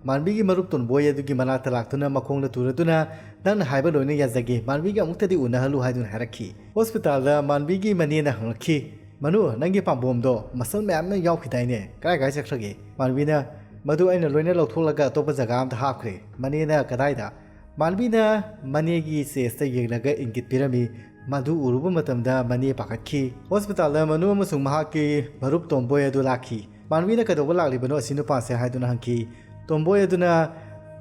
ꯃꯥꯟꯕꯤꯒꯤ ꯃꯔꯨꯞ ꯇꯣꯟꯕꯣꯏ ꯑꯗꯨꯒꯤ ꯃꯅꯥꯛꯇ ꯂꯥꯛꯇꯨꯅ ꯃꯈꯣꯡꯗ ꯇꯨꯔꯗꯨꯅ, "ꯅꯪꯅ ꯍꯥꯏꯕ ꯂꯣꯏꯅ ꯌꯥꯖꯒꯦ, ꯃꯥꯟꯕꯤꯒ ꯑꯃꯨꯛꯇꯗꯤ ꯎꯅꯍꯜꯂꯨ" ꯍꯥꯏꯗꯨꯅ ꯍꯥꯏꯔꯛꯈꯤ꯫ ꯍꯣꯁꯄꯤꯇꯥꯜꯗ ꯃꯥꯟꯕꯤꯒꯤ ꯃꯅꯦꯅ ꯍꯪꯂꯛꯈꯤ, "ꯃꯅꯨ, ꯅꯪꯒꯤ ꯄꯥꯝꯕꯣꯝꯗꯣ ꯃꯁꯜ ꯃꯌꯥꯝ ꯑꯃ ꯌꯥꯎꯈꯤꯗꯥꯏꯅꯦ? ꯀꯥꯏ ꯀꯥꯏ ꯆꯠꯈ꯭ꯔꯒꯦ?" ꯃꯥꯟꯕꯤꯅ, "ꯃꯗꯨ ꯑꯩꯅ ꯂꯣꯏꯅ ꯂꯧꯊꯣꯛꯂꯒ ꯑꯇꯣꯞꯄ ꯖꯒꯥ ꯑꯃꯗ ꯍꯥꯞꯈ꯭ꯔꯦ"꯫ ꯃꯅꯦꯅ, "ꯀꯗꯥꯏꯗ?" ꯃꯥꯟꯕꯤꯅ ꯃꯅꯦꯒꯤ ꯆꯦꯁꯇ ꯌꯦꯡꯂꯒ ꯏꯪꯒꯤꯠ ꯄꯤꯔꯝꯃꯤ꯫ ꯃꯗꯨ ꯎꯔꯨꯕ ꯃꯇꯝꯗ ꯃꯅꯦ ꯄꯥꯈꯠꯈꯤ꯫ ꯍꯣꯁꯄꯤꯇꯥꯜꯗ ꯃꯅꯨ ꯑꯃꯁꯨꯡ ꯃꯍꯥꯛꯀꯤ ꯃꯔꯨꯞ ꯇꯣꯝꯕꯣꯏ ꯑꯗꯨ ꯂꯥꯛꯈꯤ꯫ ꯃꯥꯟꯕꯤꯅ, "ꯀꯩꯗꯧꯕ ꯂꯥꯛꯂꯤꯕꯅꯣ ꯑꯁꯤ ꯅꯨꯄꯥꯁꯦ?" ꯍꯥꯏꯗꯨꯅ ꯍꯪꯈꯤ꯫ ꯇꯣꯝꯕꯣꯏ ꯑꯗꯨꯅ,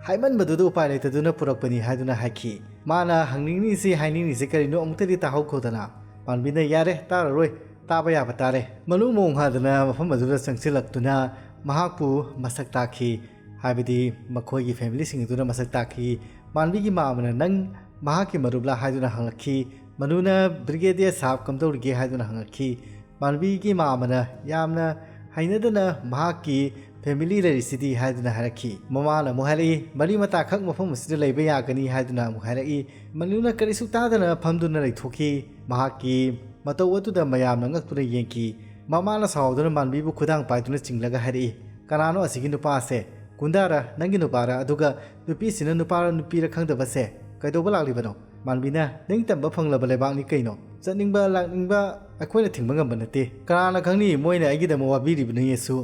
"ꯍꯥꯏꯃꯟꯕꯗꯨꯗ ꯎꯄꯥꯏ ꯂꯩꯇꯗꯨꯅ ꯄꯨꯔꯛꯄꯅꯤ" ꯍꯥꯏꯗꯨꯅ ꯍꯥꯏꯈꯤ꯫ ꯃꯥꯅ ꯍꯪꯅꯤꯡꯂꯤꯁꯤ ꯍꯥꯏꯅꯤꯡꯂꯤꯁꯤ ꯀꯔꯤꯅꯣ ꯑꯃꯨꯛꯇꯗꯤ ꯇꯥꯍꯧꯈꯣꯗꯅ꯫ ꯃꯥꯟꯕꯤꯅ, "ꯌꯥꯔꯦ, ꯇꯥꯔꯔꯣꯏ, ꯇꯥꯕ ꯌꯥꯕ ꯇꯥꯔꯦ"꯫ ꯃꯅꯨ ꯃꯣꯡ ꯍꯥꯗꯅ ꯃꯐꯝ ꯑꯗꯨꯗ ꯆꯪꯁꯤꯜꯂꯛꯇꯨꯅ ꯃꯍꯥꯛꯄꯨ ꯃꯁꯛ ꯇꯥꯛꯈꯤ꯫ ꯍꯥꯏꯕꯗꯤ ꯃꯈꯣꯏꯒꯤ ꯐꯦꯃꯤꯂꯤꯁꯤꯡ ꯑꯗꯨꯅ ꯃꯁꯛ ꯇꯥꯛꯈꯤ꯫ ꯃꯥꯟꯕꯤꯒꯤ ꯃꯥꯃꯅ, "ꯅꯪ ꯃꯍꯥꯛꯀꯤ ꯃꯔꯨꯞꯂꯥ?" ꯍꯥꯏꯗꯨꯅ ꯍꯪꯂꯛꯈꯤ꯫ ꯃꯅꯨꯅ, "ꯕ꯭ꯔꯤꯒꯦꯗꯤꯌꯔ ꯁꯥꯍꯕ ꯀꯝꯗꯧꯔꯤꯒꯦ?" ꯍꯥꯏꯗꯨꯅ ꯍꯪꯂꯛꯈꯤ꯫ ꯃꯥꯟꯕꯤꯒꯤ ꯃꯥꯃꯅ ꯌꯥꯝꯅ ꯍꯩꯅꯗꯅ, "ꯃꯍꯥꯛꯀꯤ ꯐꯦꯃꯤꯂꯤ ꯂꯩꯔꯤꯁꯤꯗꯤ?" ꯍꯥꯏꯗꯨꯅ ꯍꯥꯏꯔꯛꯈꯤ꯫ ꯃꯃꯥꯅ ꯑꯃꯨꯛ ꯍꯥꯏꯔꯛꯏ, "ꯃꯔꯤ ꯃꯇꯥꯈꯛ ꯃꯐꯝ ꯑꯁꯤꯗ ꯂꯩꯕ ꯌꯥꯒꯅꯤ" ꯍꯥꯏꯗꯨꯅ ꯑꯃꯨꯛ ꯍꯥꯏꯔꯛꯏ꯫ ꯃꯅꯨꯅ ꯀꯔꯤꯁꯨ ꯇꯥꯗꯅ ꯐꯝꯗꯨꯅ ꯂꯩꯊꯣꯛꯈꯤ꯫ ꯃꯍꯥꯛꯀꯤ ꯃꯇꯧ ꯑꯗꯨꯗ ꯃꯌꯥꯝꯅ ꯉꯛꯇꯨꯅ ꯌꯦꯡꯈꯤ꯫ ꯃꯃꯥꯅ ꯁꯥꯎꯗꯨꯅ ꯃꯥꯟꯕꯤꯕꯨ ꯈꯨꯗꯥꯡ ꯄꯥꯏꯗꯨꯅ ꯆꯤꯡꯂꯒ ꯍꯥꯏꯔꯛꯏ, "ꯀꯅꯥꯅꯣ ꯑꯁꯤꯒꯤ ꯅꯨꯄꯥꯁꯦ? ꯒꯨꯟꯗꯥꯔ, ꯅꯪꯒꯤ ꯅꯨꯄꯥꯔ? ꯑꯗꯨꯒ ꯅꯨꯄꯤꯁꯤꯅ ꯅꯨꯄꯥꯔ ꯅꯨꯄꯤꯔ ꯈꯪꯗꯕꯁꯦ ꯀꯩꯗꯧꯕ ꯂꯥꯛꯂꯤꯕꯅꯣ?" ꯃꯥꯟꯕꯤꯅ, "ꯅꯤꯡꯇꯝꯕ ꯐꯪꯂꯕ ꯂꯩꯕꯥꯛꯅꯤ ꯀꯩꯅꯣ? ꯆꯠꯅꯤꯡꯕ ꯂꯥꯛꯅꯤꯡꯕ ꯑꯩꯈꯣꯏꯅ ꯊꯤꯡꯕ ꯉꯝꯕ ꯅꯠꯇꯦ꯫ ꯀꯅꯥꯅ ꯈꯪꯅꯤ ꯃꯣꯏꯅ ꯑꯩꯒꯤꯗꯃꯛ ꯋꯥꯕꯤꯔꯤꯕꯅꯤ ꯌꯦꯁꯨ꯫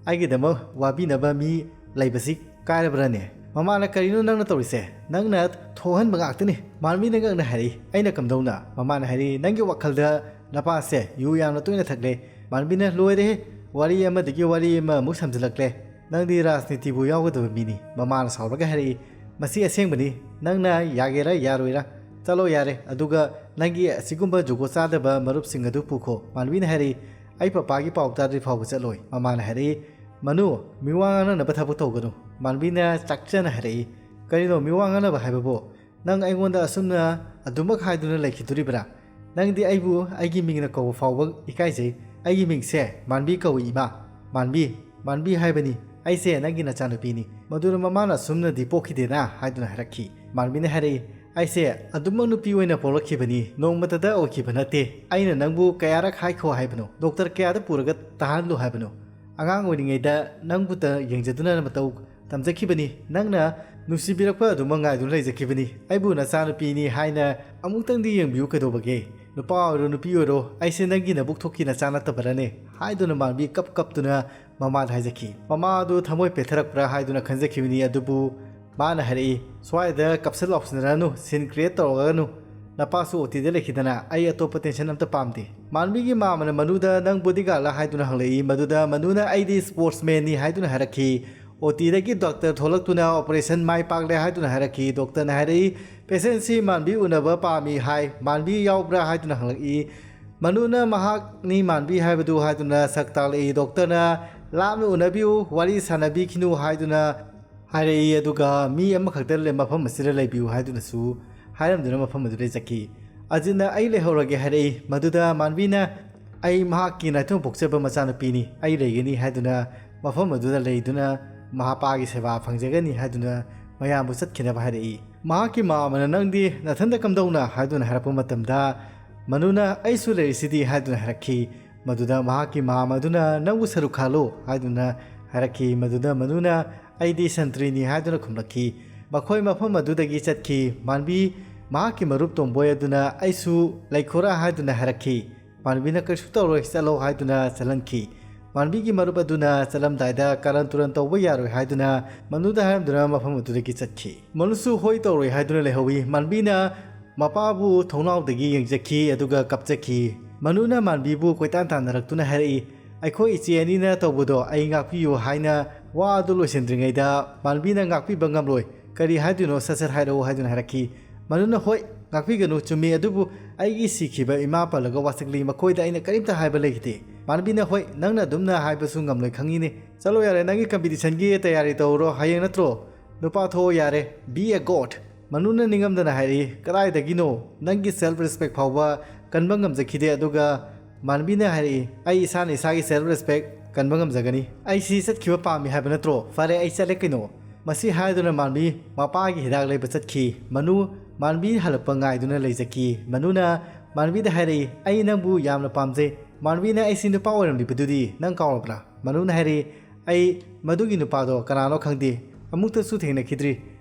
ꯑꯩꯒꯤꯗꯃꯛ ꯋꯥꯕꯤꯅꯕ ꯃꯤ ꯂꯩꯕꯁꯤ ꯀꯥꯏꯔꯕ꯭ꯔꯅꯦ?" ꯃꯃꯥꯅ, "ꯀꯔꯤꯅꯣ ꯅꯪꯅ ꯇꯧꯔꯤꯁꯦ? ꯅꯪꯅ ꯊꯣꯛꯍꯟꯕ ꯉꯥꯛꯇꯅꯤ"꯫ ꯃꯥꯟꯕꯤꯅ ꯉꯛꯅ ꯍꯥꯏꯔꯛꯏ, "ꯑꯩꯅ ꯀꯝꯗꯧꯅ?" ꯃꯃꯥꯅ ꯍꯥꯏꯔꯛꯏ, "ꯅꯪꯒꯤ ꯋꯥꯈꯜꯗ ꯅꯄꯥꯁꯦ ꯌꯨ ꯌꯥꯝꯅ ꯇꯣꯏꯅ ꯊꯛꯂꯦ"꯫ ꯃꯥꯟꯕꯤꯅ, "ꯂꯣꯏꯔꯦꯍꯦ, ꯋꯥꯔꯤ ꯑꯃꯗꯒꯤ ꯋꯥꯔꯤ ꯑꯃ ꯑꯃꯨꯛ ꯁꯝꯖꯤꯜꯂꯛꯂꯦ꯫ ꯅꯪꯗꯤ ꯔꯥꯖꯅꯤꯇꯤꯕꯨ ꯌꯥꯎꯒꯗꯕ ꯃꯤꯅꯤ"꯫ ꯃꯃꯥꯅ ꯁꯥꯎꯔꯒ ꯍꯥꯏꯔꯛꯏ, "ꯃꯁꯤ ꯑꯁꯦꯡꯕꯅꯤ, ꯅꯪꯅ ꯌꯥꯒꯦꯔꯥ ꯌꯥꯔꯣꯏꯔꯥ? ꯆꯠꯂꯣ ꯌꯥꯔꯦ, ꯑꯗꯨꯒ ꯅꯪꯒꯤ ꯑꯁꯤꯒꯨꯝꯕ ꯖꯨꯒꯣꯠ ꯆꯥꯗꯕ ꯃꯔꯨꯞꯁꯤꯡ ꯑꯗꯨ ꯄꯨꯈꯣ"꯫ ꯃꯥꯟꯕꯤꯅ ꯍꯥꯏꯔꯛꯏ, ꯑꯩ ꯄꯄꯥꯒꯤ ꯄꯥꯎ ꯇꯥꯗ꯭ꯔꯤ ꯐꯥꯎꯕ ꯆꯠꯂꯣꯏ꯫ ꯃꯃꯥꯅ ꯍꯥꯏꯔꯛꯏ, "ꯃꯅꯨ, ꯃꯤꯋꯥ ꯉꯥꯡꯅꯅꯕ ꯊꯕꯛ ꯇꯧꯒꯅꯨ"꯫ ꯃꯥꯟꯕꯤꯅ ꯆꯥꯛꯆꯅ ꯍꯥꯏꯔꯛꯏ, "ꯀꯔꯤꯅꯣ ꯃꯤꯋꯥ ꯉꯥꯡꯅꯕ ꯍꯥꯏꯕꯕꯨ? ꯅꯪ ꯑꯩꯉꯣꯟꯗ ꯑꯁꯨꯝꯅ ꯑꯗꯨꯃꯛ ꯍꯥꯏꯗꯨꯅ ꯂꯩꯈꯤꯗꯣꯔꯤꯕ꯭ꯔꯥ? ꯅꯪꯗꯤ ꯑꯩꯕꯨ ꯑꯩꯒꯤ ꯃꯤꯡꯅ ꯀꯧꯕ ꯐꯥꯎꯕ ꯏꯀꯥꯏꯖꯩ꯫ ꯑꯩꯒꯤ ꯃꯤꯡꯁꯦ ꯃꯥꯟꯕꯤ ꯀꯧꯏ, ꯏꯃꯥ꯫ ꯃꯥꯟꯕꯤ, ꯃꯥꯟꯕꯤ ꯍꯥꯏꯕꯅꯤ꯫ ꯑꯩꯁꯦ ꯅꯪꯒꯤ ꯅꯆꯥꯅꯨꯄꯤꯅꯤ"꯫ ꯃꯗꯨꯅ ꯃꯃꯥꯅ ꯑꯁꯨꯝꯅꯗꯤ ꯄꯣꯛꯈꯤꯗꯦꯅ ꯍꯥꯏꯗꯨꯅ ꯍꯥꯏꯔꯛꯈꯤ꯫ ꯃꯥꯟꯕꯤꯅ ꯍꯥꯏꯔꯛꯏ, "ꯑꯩꯁꯦ ꯑꯗꯨꯃꯛ ꯅꯨꯄꯤ ꯑꯣꯏꯅ ꯄꯣꯛꯂꯛꯈꯤꯕꯅꯤ, ꯅꯣꯡꯃꯇꯗ ꯑꯣꯏꯈꯤꯕ ꯅꯠꯇꯦ꯫ ꯑꯩꯅ ꯅꯪꯕꯨ ꯀꯌꯥꯔꯛ ꯍꯥꯏꯈꯣ ꯍꯥꯏꯕꯅꯣ? ꯗꯣꯛꯇꯔ ꯀꯌꯥꯗ ꯄꯨꯔꯒ ꯇꯥꯍꯜꯂꯨ ꯍꯥꯏꯕꯅꯣ? ꯑꯉꯥꯡ ꯑꯣꯏꯔꯤꯉꯩꯗ ꯅꯪꯕꯨꯇ ꯌꯦꯡꯖꯗꯨꯅ ꯃꯇꯧ ꯇꯝꯖꯈꯤꯕꯅꯤ꯫ ꯅꯪꯅ ꯅꯨꯡꯁꯤꯕꯤꯔꯛꯄ ꯑꯗꯨꯃꯛ ꯉꯥꯏꯗꯨꯅ ꯂꯩꯖꯈꯤꯕꯅꯤ꯫ ꯑꯩꯕꯨ ꯅꯆꯥꯅꯨꯄꯤꯅꯤ ꯍꯥꯏꯅ ꯑꯃꯨꯛꯇꯪꯗꯤ ꯌꯦꯡꯕꯤꯌꯨ ꯀꯩꯗꯧꯕꯒꯦ? ꯅꯨꯄꯥ ꯑꯣꯏꯔꯣ ꯅꯨꯄꯤ ꯑꯣꯏꯔꯣ, ꯑꯩꯁꯦ ꯅꯪꯒꯤ ꯅꯕꯨꯛ ꯊꯣꯛꯀꯤ ꯅꯆꯥ ꯅꯠꯇꯕꯔꯅꯦ?" ꯍꯥꯏꯗꯨꯅ ꯃꯥꯟꯕꯤ ꯀꯞ ꯀꯞꯇꯨꯅ ꯃꯃꯥꯗ ꯍꯥꯏꯖꯈꯤ꯫ ꯃꯃꯥ ꯑꯗꯨ ꯊꯃꯣꯏ ꯄꯦꯊꯔꯛꯄ꯭ꯔꯥ ꯍꯥꯏꯗꯨꯅ ꯈꯟꯖꯈꯤꯕꯅꯤ, ꯑꯗꯨꯕꯨ ꯃꯥꯅ ꯍꯥꯏꯔꯛꯏ, "ꯁ꯭ꯋꯥꯏꯗ ꯀꯞꯁꯟ ꯂꯥꯎꯁꯤꯟꯅꯔꯅꯨ, scene create ꯇꯧꯔꯒꯅꯨ꯫ ꯅꯄꯥꯁꯨ ꯑꯣꯇꯤꯗ ꯂꯩꯈꯤꯗꯅ ꯑꯩ ꯑꯇꯣꯞꯄ tension ꯑꯝꯇ ꯄꯥꯝꯗꯦ"꯫ ꯃꯥꯟꯕꯤꯒꯤ ꯃꯥꯃꯅ ꯃꯅꯨꯗ "ꯅꯪ bodyguard ꯂ?" ꯍꯥꯏꯗꯨꯅ ꯍꯪꯂꯛꯏ꯫ ꯃꯗꯨꯗ ꯃꯅꯨꯅ "ꯑꯩꯗꯤ sportsman ꯅꯤ" ꯍꯥꯏꯗꯨꯅ ꯍꯥꯏꯔꯛꯈꯤ꯫ ꯑꯣꯇꯤꯗꯒꯤ ꯗꯣꯛꯇꯔ ꯊꯣꯛꯂꯛꯇꯨꯅ "operation ꯃꯥꯏ ꯄꯥꯛꯂꯦ" ꯍꯥꯏꯗꯨꯅ ꯍꯥꯏꯔꯛꯈꯤ꯫ ꯗꯣꯛꯇꯔꯅ ꯍꯥꯏꯔꯛꯏ, "Patient ꯁꯤ ꯃꯥꯟꯕꯤ ꯎꯅꯕ ꯄꯥꯝꯃꯤ" ꯍꯥꯏ꯫ "ꯃꯥꯟꯕꯤ ꯌꯥꯎꯕ꯭ꯔꯥ?" ꯍꯥꯏꯗꯨꯅ ꯍꯪꯂꯛꯏ꯫ ꯃꯅꯨꯅ "ꯃꯍꯥꯛꯅꯤ ꯃꯥꯟꯕꯤ" ꯍꯥꯏꯕꯗꯨ ꯍꯥꯏꯗꯨꯅ ꯁꯛ ꯇꯥꯛꯂꯛꯏ꯫ ꯗꯣꯛꯇꯔꯅ "ꯂꯥꯞꯅ ꯎꯅꯕꯤꯌꯨ, ꯋꯥꯔꯤ ꯁꯥꯟꯅꯕꯤꯈꯤꯅꯨ" ꯍꯥꯏꯗꯨꯅ ꯍꯥꯏꯔꯛꯏ, ꯑꯗꯨꯒ "ꯃꯤ ꯑꯃꯈꯛꯇ ꯂꯩ-, ꯃꯐꯝ ꯑꯁꯤꯗ ꯂꯩꯕꯤꯌꯨ" ꯍꯥꯏꯗꯨꯅꯁꯨ ꯍꯥꯏꯔꯝꯗꯨꯅ ꯃꯐꯝ ꯑꯗꯨꯗ ꯆꯠꯈꯤ꯫ ꯑꯖꯤꯠꯅ "ꯑꯩ ꯂꯩꯍꯧꯔꯒꯦ" ꯍꯥꯏꯔꯛꯏ꯫ ꯃꯗꯨꯗ ꯃꯥꯟꯕꯤꯅ "ꯑꯩ ꯃꯍꯥꯛꯀꯤ ꯅꯥꯏꯇꯣꯝ ꯄꯣꯛꯆꯕ ꯃꯆꯥꯅꯨꯄꯤꯅꯤ, ꯑꯩ ꯂꯩꯒꯅꯤ" ꯍꯥꯏꯗꯨꯅ ꯃꯐꯝ ꯑꯗꯨꯗ ꯂꯩꯗꯨꯅ ꯃꯍꯥꯛꯄꯥꯒꯤ ꯁꯦꯕꯥ ꯐꯪꯖꯒꯅꯤ ꯍꯥꯏꯗꯨꯅ ꯃꯌꯥꯝꯕꯨ ꯆꯠꯈꯤꯅꯕ ꯍꯥꯏꯔꯛꯏ꯫ ꯃꯍꯥꯛꯀꯤ ꯃꯃꯥꯅ "ꯅꯪꯗꯤ ꯅꯊꯟꯇ ꯀꯝꯗꯧꯅ?" ꯍꯥꯏꯗꯨꯅ ꯍꯥꯏꯔꯛꯄ ꯃꯇꯝꯗ ꯃꯅꯨꯅ "ꯑꯩꯁꯨ ꯂꯩꯔꯤꯁꯤꯗꯤ" ꯍꯥꯏꯗꯨꯅ ꯍꯥꯏꯔꯛꯈꯤ꯫ ꯃꯗꯨꯗ ꯃꯍꯥꯛꯀꯤ ꯃꯃꯥ ꯑꯗꯨꯅ "ꯅꯪꯕꯨ ꯁꯔꯨꯛ ꯈꯥꯜꯂꯨ" ꯍꯥꯏꯗꯨꯅ ꯍꯥꯏꯔꯛꯈꯤ꯫ ꯃꯗꯨꯗ ꯃꯅꯨꯅ "ꯑꯩꯗꯤ ꯁꯟꯇ꯭ꯔꯤꯅꯤ" ꯍꯥꯏꯗꯨꯅ ꯈꯨꯝꯂꯛꯈꯤ꯫ ꯃꯈꯣꯏ ꯃꯐꯝ ꯑꯗꯨꯗꯒꯤ ꯆꯠꯈꯤ꯫ ꯃꯥꯟꯕꯤ ꯃꯍꯥꯛꯀꯤ ꯃꯔꯨꯞ ꯇꯣꯝꯕꯣꯏ ꯑꯗꯨꯅ "ꯑꯩꯁꯨ ꯂꯩꯈꯣꯔꯥ" ꯍꯥꯏꯗꯨꯅ ꯍꯥꯏꯔꯛꯈꯤ꯫ ꯃꯥꯟꯕꯤꯅ "ꯀꯩꯁꯨ ꯇꯧꯔꯣꯏ, ꯆꯠꯂꯣ" ꯍꯥꯏꯗꯨꯅ ꯆꯠꯍꯟꯈꯤ꯫ ꯃꯥꯟꯕꯤꯒꯤ ꯃꯔꯨꯞ ꯑꯗꯨꯅ ꯆꯠꯂꯝꯗꯥꯏꯗ ꯀꯥꯔꯟ ꯇꯨꯔꯟ ꯇꯧꯕ ꯌꯥꯔꯣꯏ ꯍꯥꯏꯗꯨꯅ ꯃꯅꯨꯗ ꯍꯥꯏꯔꯝꯗꯨꯅ ꯃꯐꯝ ꯑꯗꯨꯗꯒꯤ ꯆꯠꯈꯤ꯫ ꯃꯅꯨꯁꯨ ꯍꯣꯏ ꯇꯧꯔꯣꯏ ꯍꯥꯏꯗꯨꯅ ꯂꯩꯍꯧꯏ꯫ ꯃꯥꯟꯕꯤꯅ ꯃꯄꯥꯕꯨ ꯊꯣꯡꯅꯥꯎꯗꯒꯤ ꯌꯦꯡꯖꯈꯤ, ꯑꯗꯨꯒ ꯀꯞꯆꯈꯤ꯫ ꯃꯅꯨꯅ ꯃꯥꯟꯕꯤꯕꯨ ꯀꯣꯏꯇꯥꯟ ꯇꯥꯟꯅꯔꯛꯇꯨꯅ ꯍꯥꯏꯔꯛꯏ, "ꯑꯩꯈꯣꯏ ꯏꯆꯦ ꯑꯅꯤꯅ ꯇꯧꯕꯗꯣ ꯑꯩ ꯉꯥꯛꯄꯤꯌꯨ" ꯍꯥꯏꯅ ꯋꯥ ꯑꯗꯨ ꯂꯣꯏꯁꯤꯟꯗ꯭ꯔꯤꯉꯩꯗ ꯃꯥꯟꯕꯤꯅ "ꯉꯥꯛꯄꯤꯕ ꯉꯝꯂꯣꯏ, ꯀꯔꯤ ꯍꯥꯏꯗꯣꯏꯅꯣ ꯁꯠ ꯁꯠ ꯍꯥꯏꯔꯛꯎ" ꯍꯥꯏꯗꯨꯅ ꯍꯥꯏꯔꯛꯈꯤ꯫ ꯃꯅꯨꯅ "ꯍꯣꯏ, ꯉꯥꯛꯄꯤꯒꯅꯨ, ꯆꯨꯝꯃꯤ, ꯑꯗꯨꯕꯨ ꯑꯩꯒꯤ ꯁꯤꯈꯤꯕ ꯏꯃꯥ ꯄꯜꯂꯒ ꯋꯥꯁꯛꯂꯤ, ꯃꯈꯣꯏꯗ ꯑꯩꯅ ꯀꯔꯤꯝꯇ ꯍꯥꯏꯕ ꯂꯩꯈꯤꯗꯦ꯫ ꯃꯥꯟꯕꯤꯅ, ꯍꯣꯏ, ꯅꯪꯅ ꯑꯗꯨꯝꯅ ꯍꯥꯏꯕꯁꯨ ꯉꯝꯂꯣꯏ ꯈꯪꯉꯤꯅꯦ꯫ ꯆꯠꯂꯣ ꯌꯥꯔꯦ, ꯅꯪꯒꯤ ꯀꯝꯄꯤꯇꯤꯁꯟꯒꯤ ꯇꯌꯥꯔꯤ ꯇꯧꯔꯣ, ꯍꯌꯦꯡ ꯅꯠꯇ꯭ꯔꯣ? ꯅꯨꯄꯥ ꯊꯣꯛꯑꯣ ꯌꯥꯔꯦ, be a god꯫ ꯃꯅꯨꯅ ꯅꯤꯡꯉꯝꯗꯅ ꯍꯥꯏꯔꯛꯏ, ꯀꯗꯥꯏꯗꯒꯤꯅꯣ? ꯅꯪꯒꯤ ꯁꯦꯜꯐ ꯔꯦꯁꯄꯦꯛ ꯐꯥꯎꯕ ꯀꯟꯕ ꯉꯝꯖꯈꯤꯗꯦ꯫ ꯑꯗꯨꯒ ꯃꯥꯟꯕꯤꯅ ꯍꯥꯏꯔꯛꯏ, ꯑꯩ ꯏꯁꯥꯅ ꯏꯁꯥꯒꯤ ꯁꯦꯜꯐ ꯔꯦꯁꯄꯦꯛ ꯀꯟꯕ ꯉꯝꯖꯒꯅꯤ꯫ ꯑꯩ ꯁꯤ ꯆꯠꯈꯤꯕ ꯄꯥꯝꯃꯤ ꯍꯥꯏꯕ ꯅꯠꯇ꯭ꯔꯣ? ꯐꯔꯦ, ꯑꯩ ꯆꯠꯂꯦ ꯀꯩꯅꯣ꯫ ꯃꯁꯤ ꯍꯥꯏꯗꯨꯅ ꯃꯥꯟꯕꯤ ꯃꯄꯥꯒꯤ ꯍꯤꯗꯥꯛ ꯂꯩꯕ ꯆꯠꯈꯤ꯫ ꯃꯅꯨ ꯃꯥꯟꯕꯤ ꯍꯜꯂꯛꯄ ꯉꯥꯏꯗꯨꯅ ꯂꯩꯖꯈꯤ꯫ ꯃꯅꯨꯅ ꯃꯥꯟꯕꯤꯗ ꯍꯥꯏꯔꯛꯏ, ꯑꯩ ꯅꯪꯕꯨ ꯌꯥꯝꯅ ꯄꯥꯝꯖꯩ꯫ ꯃꯥꯟꯕꯤꯅ, ꯑꯩꯁꯤ ꯅꯨꯄꯥ ꯑꯣꯏꯔꯝꯂꯤꯕꯗꯨꯗꯤ ꯅꯪ ꯀꯥꯎꯔꯕ꯭ꯔꯥ? ꯃꯅꯨꯅ ꯍꯥꯏꯔꯛꯏ, ꯑꯩ ꯃꯗꯨꯒꯤ ꯅꯨꯄꯥꯗꯣ ꯀꯅꯥꯅꯣ ꯈꯪꯗꯦ, ꯑꯃꯨꯛꯇꯁꯨ ꯊꯦꯡꯅꯈꯤꯗ꯭ꯔꯤ꯫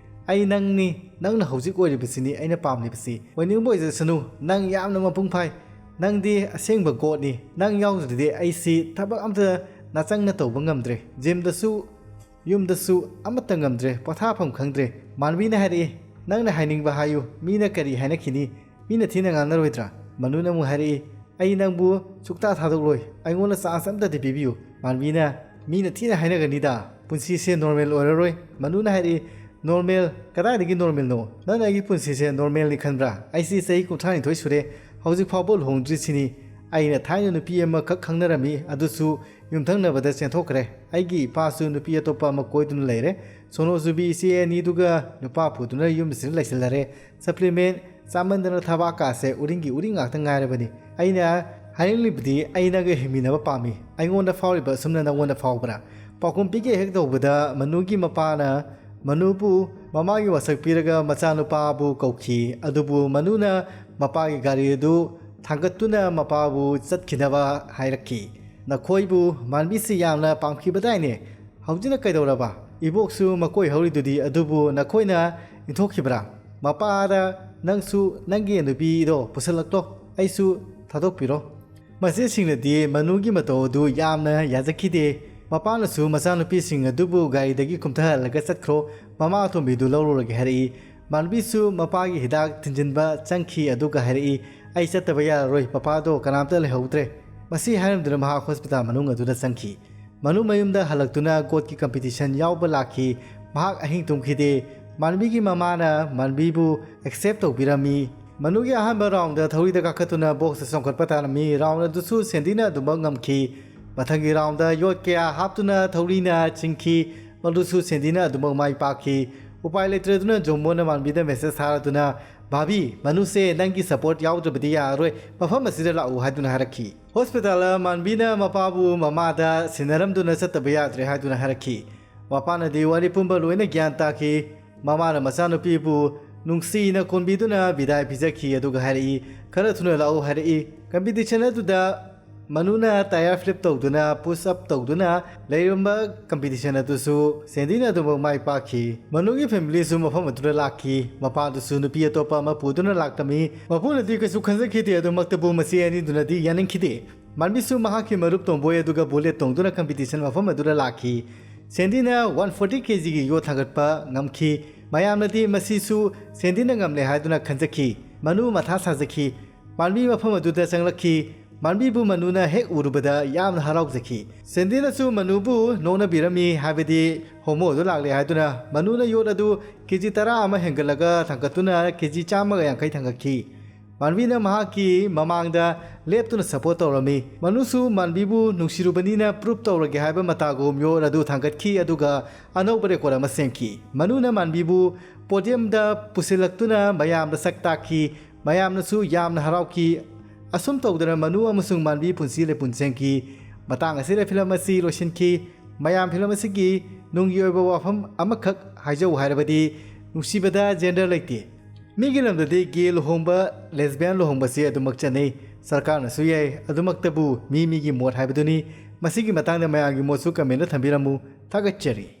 ꯑꯩ ꯅꯪꯅꯤ, ꯅꯪꯅ ꯍꯧꯖꯤꯛ ꯑꯣꯏꯔꯤꯕꯁꯤꯅꯤ ꯑꯩꯅ ꯄꯥꯝꯂꯤꯕꯁꯤ꯫ ꯑꯣꯏꯅꯤꯡꯕ ꯑꯣꯏꯖꯁꯅꯨ, ꯅꯪ ꯌꯥꯝꯅ ꯃꯄꯨꯡ ꯐꯥꯏ꯫ ꯅꯪꯗꯤ ꯑꯁꯦꯡꯕ ꯒꯣꯠꯅꯤ꯫ ꯅꯪ ꯌꯥꯎꯗ꯭ꯔꯗꯤ ꯑꯩꯁꯤ ꯊꯕꯛ ꯑꯝꯇ ꯅꯥꯆꯪꯅ ꯇꯧꯕ ꯉꯝꯗ꯭ꯔꯦ꯫ ꯖꯤꯝꯗꯁꯨ, ꯌꯨꯝꯗꯁꯨ ꯑꯃꯠꯇ ꯉꯝꯗ꯭ꯔꯦ, ꯄꯣꯊꯥꯐꯝ ꯈꯪꯗ꯭ꯔꯦ꯫ ꯃꯥꯟꯕꯤꯅ ꯍꯥꯏꯔꯛꯏ, ꯅꯪꯅ ꯍꯥꯏꯅꯤꯡꯕ ꯍꯥꯏꯌꯨ, ꯃꯤꯅ ꯀꯔꯤ ꯍꯥꯏꯅꯈꯤꯅꯤ? ꯃꯤꯅ ꯊꯤꯅ ꯉꯥꯡꯅꯔꯣꯏꯗ꯭ꯔꯥ? ꯃꯅꯨꯅ ꯑꯃꯨꯛ ꯍꯥꯏꯔꯛꯏ, ꯑꯩ ꯅꯪꯕꯨ ꯁꯨꯛꯇꯥ ꯊꯥꯗꯣꯛꯂꯣꯏ, ꯑꯩꯉꯣꯟꯗ ꯆꯥꯟꯁ ꯑꯝꯇꯗꯤ ꯄꯤꯕꯤꯌꯨ꯫ ꯃꯥꯟꯕꯤꯅ, ꯃꯤꯅ ꯊꯤꯅ ꯍꯥꯏꯅꯒꯅꯤꯗ, ꯄꯨꯟꯁꯤꯁꯦ ꯅꯣꯔꯃꯦꯜ ꯑꯣꯏꯔꯔꯣꯏ꯫ ꯃꯅꯨꯅ ꯍꯥꯏꯔꯛꯏ, ꯅꯣꯔꯃꯦꯜ? ꯀꯗꯥꯏꯗꯒꯤ ꯅꯣꯔꯃꯦꯜꯅꯣ? ꯅꯪꯅ ꯑꯩꯒꯤ ꯄꯨꯟꯁꯤꯁꯦ ꯅꯣꯔꯃꯦꯜꯅꯤ ꯈꯟꯕ꯭ꯔꯥ? ꯑꯩꯁꯤ ꯆꯍꯤ ꯀꯨꯟꯊ꯭ꯔꯥ ꯅꯤꯊꯣꯏ ꯁꯨꯔꯦ, ꯍꯧꯖꯤꯛ ꯐꯥꯎꯕ ꯂꯨꯍꯣꯡꯗ꯭ꯔꯤꯁꯤꯅꯤ꯫ ꯑꯩꯅ ꯊꯥꯏꯅ ꯅꯨꯄꯤ ꯑꯃꯈꯛ ꯈꯪꯅꯔꯝꯃꯤ, ꯑꯗꯨꯁꯨ ꯌꯨꯝꯊꯪꯅꯕꯗ ꯆꯦꯟꯊꯣꯛꯈ꯭ꯔꯦ꯫ ꯑꯩꯒꯤ ꯏꯄꯥꯁꯨ ꯅꯨꯄꯤ ꯑꯇꯣꯞꯄ ꯑꯃ ꯀꯣꯏꯗꯨꯅ ꯂꯩꯔꯦ꯫ ꯁꯣꯅꯣꯖꯨꯕꯤ ꯏꯆꯦ ꯑꯅꯤꯗꯨꯒ ꯅꯨꯄꯥ ꯄꯨꯗꯨꯅ ꯌꯨꯝꯁꯤꯗ ꯂꯩꯁꯤꯜꯂꯔꯦ꯫ ꯁꯄ꯭ꯂꯤꯃꯦꯟ ꯆꯥꯃꯟꯗꯅ ꯊꯕꯥꯛꯀꯥꯁꯦ ꯎꯔꯤꯡꯒꯤ ꯎꯔꯤꯡ ꯉꯥꯛꯇ ꯉꯥꯏꯔꯕꯅꯤ꯫ ꯑꯩꯅ ꯍꯥꯏꯅꯤꯡꯂꯤꯕꯗꯤ ꯑꯩ ꯅꯪꯒ ꯍꯤꯡꯃꯤꯟꯅꯕ ꯄꯥꯝꯃꯤ꯫ ꯑꯩꯉꯣꯟꯗ ꯐꯥꯎꯔꯤꯕ ꯑꯁꯨꯝꯅ ꯅꯪꯉꯣꯟꯗ ꯐꯥꯎꯕ꯭ꯔꯥ? ꯄꯥꯎꯈꯨꯝ ꯄꯤꯒꯦ ꯍꯦꯛ ꯇꯧꯕꯗ ꯃꯅꯨꯒꯤ ꯃꯄꯥꯅ ꯃꯅꯨꯕꯨ ꯃꯃꯥꯒꯤ ꯋꯥꯁꯛ ꯄꯤꯔꯒ ꯃꯆꯥꯅꯨꯄꯥꯕꯨ ꯀꯧꯈꯤ꯫ ꯑꯗꯨꯕꯨ ꯃꯅꯨꯅ ꯃꯄꯥꯒꯤ ꯒꯥꯔꯤ ꯑꯗꯨ ꯊꯥꯡꯒꯠꯇꯨꯅ ꯃꯄꯥꯕꯨ ꯆꯠꯈꯤꯅꯕ ꯍꯥꯏꯔꯛꯈꯤ꯫ ꯅꯈꯣꯏꯕꯨ ꯃꯥꯟꯕꯤꯁꯤ ꯌꯥꯝꯅ ꯄꯥꯝꯈꯤꯕꯗꯥꯏꯅꯦ? ꯍꯧꯖꯤꯛꯅ ꯀꯩꯗꯧꯔꯕ? ꯏꯕꯣꯛꯁꯨ ꯃꯀꯣꯏ ꯍꯧꯔꯤꯗꯨꯗꯤ, ꯑꯗꯨꯕꯨ ꯅꯈꯣꯏꯅ ꯏꯟꯊꯣꯛꯈꯤꯕ꯭ꯔꯥ? ꯃꯄꯥꯗ ꯅꯪꯁꯨ ꯅꯪꯒꯤ ꯅꯨꯄꯤꯗꯣ ꯄꯨꯁꯜꯂꯛꯇꯣ, ꯑꯩꯁꯨ ꯊꯥꯗꯣꯛꯄꯤꯔꯣ꯫ ꯃꯆꯦꯁꯤꯡꯅꯗꯤ ꯃꯅꯨꯒꯤ ꯃꯇꯧ ꯑꯗꯨ ꯌꯥꯝꯅ ꯌꯥꯖꯈꯤꯗꯦ꯫ ꯃꯄꯥꯅꯁꯨ ꯃꯆꯥꯅꯨꯄꯤꯁꯤꯡ ꯑꯗꯨꯕꯨ ꯒꯥꯔꯤꯗꯒꯤ ꯀꯨꯝꯊꯍꯜꯂꯒ ꯆꯠꯈ꯭ꯔꯣ, ꯃꯃꯥ ꯑꯇꯣꯝꯕꯤꯗꯨ ꯂꯧꯔꯨꯔꯒꯦ ꯍꯥꯏꯔꯛꯏ꯫ ꯃꯥꯟꯕꯤꯁꯨ ꯃꯄꯥꯒꯤ ꯍꯤꯗꯥꯛ ꯊꯤꯟꯖꯤꯟꯕ ꯆꯪꯈꯤ, ꯑꯗꯨꯒ ꯍꯥꯏꯔꯛꯏ, ꯑꯩ ꯆꯠꯇꯕ ꯌꯥꯔꯔꯣꯏ, ꯄꯄꯥꯗꯣ ꯀꯅꯥꯝꯇ ꯂꯩꯍꯧꯗ꯭ꯔꯦ꯫ ꯃꯁꯤ ꯍꯥꯏꯔꯝꯗꯨꯅ ꯃꯍꯥꯛ ꯍꯣꯁꯄꯤꯇꯥꯜ ꯃꯅꯨꯡ ꯑꯗꯨꯗ ꯆꯪꯈꯤ꯫ ꯃꯅꯨ ꯃꯌꯨꯝꯗ ꯍꯜꯂꯛꯇꯨꯅ ꯒꯣꯠꯀꯤ ꯀꯝꯄꯤꯇꯤꯁꯟ ꯌꯥꯎꯕ ꯂꯥꯛꯈꯤ꯫ ꯃꯍꯥꯛ ꯑꯍꯤꯡ ꯇꯨꯝꯈꯤꯗꯦ꯫ ꯃꯥꯟꯕꯤꯒꯤ ꯃꯃꯥꯅ ꯃꯥꯟꯕꯤꯕꯨ ꯑꯦꯛꯁꯦꯞ ꯇꯧꯕꯤꯔꯝꯃꯤ꯫ ꯃꯅꯨꯒꯤ ꯑꯍꯥꯟꯕ round ꯊꯧꯔꯤꯗ ꯀꯥꯈꯠꯇꯨꯅ box ꯆꯣꯡꯈꯠꯄ ꯇꯥꯔꯝꯃꯤ꯫ Round ꯑꯗꯨꯁꯨ ꯁꯦꯟꯗꯤꯅ ꯑꯗꯨꯃꯛ ꯉꯝꯈꯤ꯫ ꯃꯊꯪꯒꯤ round ꯌꯣꯠ ꯀꯌꯥ ꯍꯥꯞꯇꯨꯅ ꯊꯧꯔꯤꯅ ꯆꯤꯡꯈꯤ, ꯃꯗꯨꯁꯨ ꯁꯦꯟꯗꯤꯅ ꯑꯗꯨꯃꯛ ꯃꯥꯏ ꯄꯥꯛꯈꯤ꯫ ꯎꯄꯥꯏ ꯂꯩꯇ꯭ꯔꯗꯨꯅ ꯖꯣꯃꯣꯅ ꯃꯥꯟꯕꯤꯗ message ꯊꯥꯔꯗꯨꯅ, "ꯚꯥꯕꯤ, ꯃꯅꯨꯁꯦ ꯅꯪꯒꯤ support ꯌꯥꯎꯗ꯭ꯔꯕꯗꯤ ꯌꯥꯔꯔꯣꯏ, ꯃꯐꯝ ꯑꯁꯤꯗ ꯂꯥꯛꯎ" ꯍꯥꯏꯗꯨꯅ ꯍꯥꯏꯔꯛꯈꯤ꯫ Hospital ꯃꯥꯟꯕꯤꯅ ꯃꯄꯥꯕꯨ ꯃꯃꯥꯗ ꯁꯤꯟꯅꯔꯝꯗꯨꯅ ꯆꯠꯇꯕ ꯌꯥꯗ꯭ꯔꯦ ꯍꯥꯏꯗꯨꯅ ꯍꯥꯏꯔꯛꯈꯤ꯫ ꯃꯄꯥꯅꯗꯤ ꯋꯥꯔꯤ ꯄꯨꯝꯕ ꯂꯣꯏꯅ ꯒ꯭ꯌꯥꯟ ꯇꯥꯈꯤ꯫ ꯃꯃꯥꯅ ꯃꯆꯥꯅꯨꯄꯤꯕꯨ ꯅꯨꯡꯁꯤꯅ ꯀꯣꯟꯕꯤꯗꯨꯅ ꯕꯤꯗꯥꯏ ꯄꯤꯖꯈꯤ, ꯑꯗꯨꯒ ꯍꯥꯏꯔꯛꯏ, "ꯈꯔ ꯊꯨꯅ ꯂꯥꯛꯎ" ꯍꯥꯏꯔꯛꯏ꯫ Competition ꯑꯗꯨꯗ ꯃꯅꯨꯅ tire flip ꯇꯧꯗꯨꯅ, push up ꯇꯧꯗꯨꯅ ꯂꯩꯔꯝꯕ competition ꯑꯗꯨꯁꯨ ꯁꯦꯟꯗꯤꯅ ꯑꯗꯨꯃꯛ ꯃꯥꯏ ꯄꯥꯛꯈꯤ꯫ ꯃꯅꯨꯒꯤ familyꯁꯨ ꯃꯐꯝ ꯑꯗꯨꯗ ꯂꯥꯛꯈꯤ꯫ ꯃꯄꯥꯗꯨꯁꯨ ꯅꯨꯄꯤ ꯑꯇꯣꯞꯄ ꯑꯃ ꯄꯨꯗꯨꯅ ꯂꯥꯛꯇꯃꯤ꯫ ꯃꯄꯨꯅꯗꯤ ꯀꯩꯁꯨ ꯈꯟꯖꯈꯤꯗꯦ, ꯑꯗꯨꯃꯛꯇꯕꯨ ꯃꯁꯤ ꯑꯅꯤꯗꯨꯅꯗꯤ ꯌꯥꯅꯤꯡꯈꯤꯗꯦ꯫ ꯃꯥꯟꯕꯤꯁꯨ ꯃꯍꯥꯛꯀꯤ ꯃꯔꯨꯞ ꯇꯣꯝꯕꯣꯏ ꯑꯗꯨꯒ bullet ꯇꯣꯡꯗꯨꯅ competition ꯃꯐꯝ ꯑꯗꯨꯗ ꯂꯥꯛꯈꯤ꯫ ꯁꯦꯟꯗꯤꯅ one forty kgꯒꯤ ꯌꯣꯠ ꯊꯥꯡꯒꯠꯄ ꯉꯝꯈꯤ꯫ ꯃꯌꯥꯝꯅꯗꯤ ꯃꯁꯤꯁꯨ ꯁꯦꯟꯗꯤꯅ ꯉꯝꯂꯦ ꯍꯥꯏꯗꯨꯅ ꯈꯟꯖꯈꯤ꯫ ꯃꯅꯨ ꯃꯊꯥ ꯁꯥꯖꯈꯤ꯫ ꯃꯥꯟꯕꯤ ꯃꯐꯝ ꯑꯗꯨꯗ ꯆꯪꯂꯛꯈꯤ꯫ ꯃꯥꯟꯕꯤꯕꯨ ꯃꯅꯨꯅ ꯍꯦꯛ ꯎꯔꯨꯕꯗ ꯌꯥꯝꯅ ꯍꯔꯥꯎꯖꯈꯤ꯫ ꯁꯦꯟꯗꯤꯅꯁꯨ ꯃꯅꯨꯕꯨ ꯅꯣꯛꯅꯕꯤꯔꯝꯃꯤ, ꯍꯥꯏꯕꯗꯤ homo ꯑꯗꯨ ꯂꯥꯛꯂꯦ ꯍꯥꯏꯗꯨꯅ꯫ ꯃꯅꯨꯅ ꯌꯣꯠ ꯑꯗꯨ ꯀꯦꯖꯤ ꯇꯔꯥ ꯑꯃ ꯍꯦꯟꯒꯠꯂꯒ ꯊꯥꯡꯒꯠꯇꯨꯅ ꯀꯦꯖꯤ ꯆꯥꯝꯃꯒ ꯌꯥꯡꯈꯩ ꯊꯥꯡꯒꯠꯈꯤ꯫ ꯃꯥꯟꯕꯤꯅ ꯃꯍꯥꯛꯀꯤ ꯃꯃꯥꯡꯗ ꯂꯦꯞꯇꯨꯅ support ꯇꯧꯔꯝꯃꯤ꯫ ꯃꯅꯨꯁꯨ ꯃꯥꯟꯕꯤꯕꯨ ꯅꯨꯡꯁꯤꯔꯨꯕꯅꯤꯅ prove ꯇꯧꯔꯒꯦ ꯍꯥꯏꯕ ꯃꯇꯥꯒꯨꯝ ꯌꯣꯠ ꯑꯗꯨ ꯊꯥꯡꯒꯠꯈꯤ, ꯑꯗꯨꯒ ꯑꯅꯧꯕ record ꯑꯃ ꯁꯦꯝꯈꯤ꯫ ꯃꯅꯨꯅ ꯃꯥꯟꯕꯤꯕꯨ podiumꯗ ꯄꯨꯁꯤꯜꯂꯛꯇꯨꯅ ꯃꯌꯥꯝꯗ ꯁꯛ ꯇꯥꯛꯈꯤ꯫ ꯃꯌꯥꯝꯅꯁꯨ ꯌꯥꯝꯅ ꯍꯔꯥꯎꯈꯤ꯫ ꯑꯁꯨꯝ ꯇꯧꯗꯅ ꯃꯅꯨ ꯑꯃꯁꯨꯡ ꯃꯥꯟꯕꯤ ꯄꯨꯟꯁꯤ ꯂꯩꯄꯨꯟ ꯁꯦꯝꯈꯤ꯫ ꯃꯇꯥꯡ ꯑꯁꯤꯗ film ꯑꯁꯤ ꯂꯣꯏꯁꯤꯟꯈꯤ꯫ ꯃꯌꯥꯝ film ꯑꯁꯤꯒꯤ ꯅꯨꯡꯒꯤ ꯑꯣꯏꯕ ꯋꯥꯐꯝ ꯑꯃꯈꯛ ꯍꯥꯏꯖꯧ ꯍꯥꯏꯔꯕꯗꯤ, ꯅꯨꯡꯁꯤꯕꯗ gender ꯂꯩꯇꯦ꯫ ꯃꯤꯒꯤ ꯂꯝꯗꯗꯤ gay ꯂꯨꯍꯣꯡꯕ, lesbian ꯂꯨꯍꯣꯡꯕꯁꯤ ꯑꯗꯨꯃꯛ ꯆꯠꯅꯩ, ꯁꯔꯀꯥꯔꯅꯁꯨ ꯌꯥꯏ꯫ ꯑꯗꯨꯃꯛꯇꯕꯨ ꯃꯤ ꯃꯤꯒꯤ ꯃꯣꯠ ꯍꯥꯏꯕꯗꯨꯅꯤ꯫ ꯃꯁꯤꯒꯤ ꯃꯇꯥꯡꯗ ꯃꯌꯥꯝꯒꯤ ꯃꯣꯠꯁꯨ commentꯗ ꯊꯝꯕꯤꯔꯝꯃꯨ꯫ ꯊꯥꯒꯠꯆꯔꯤ꯫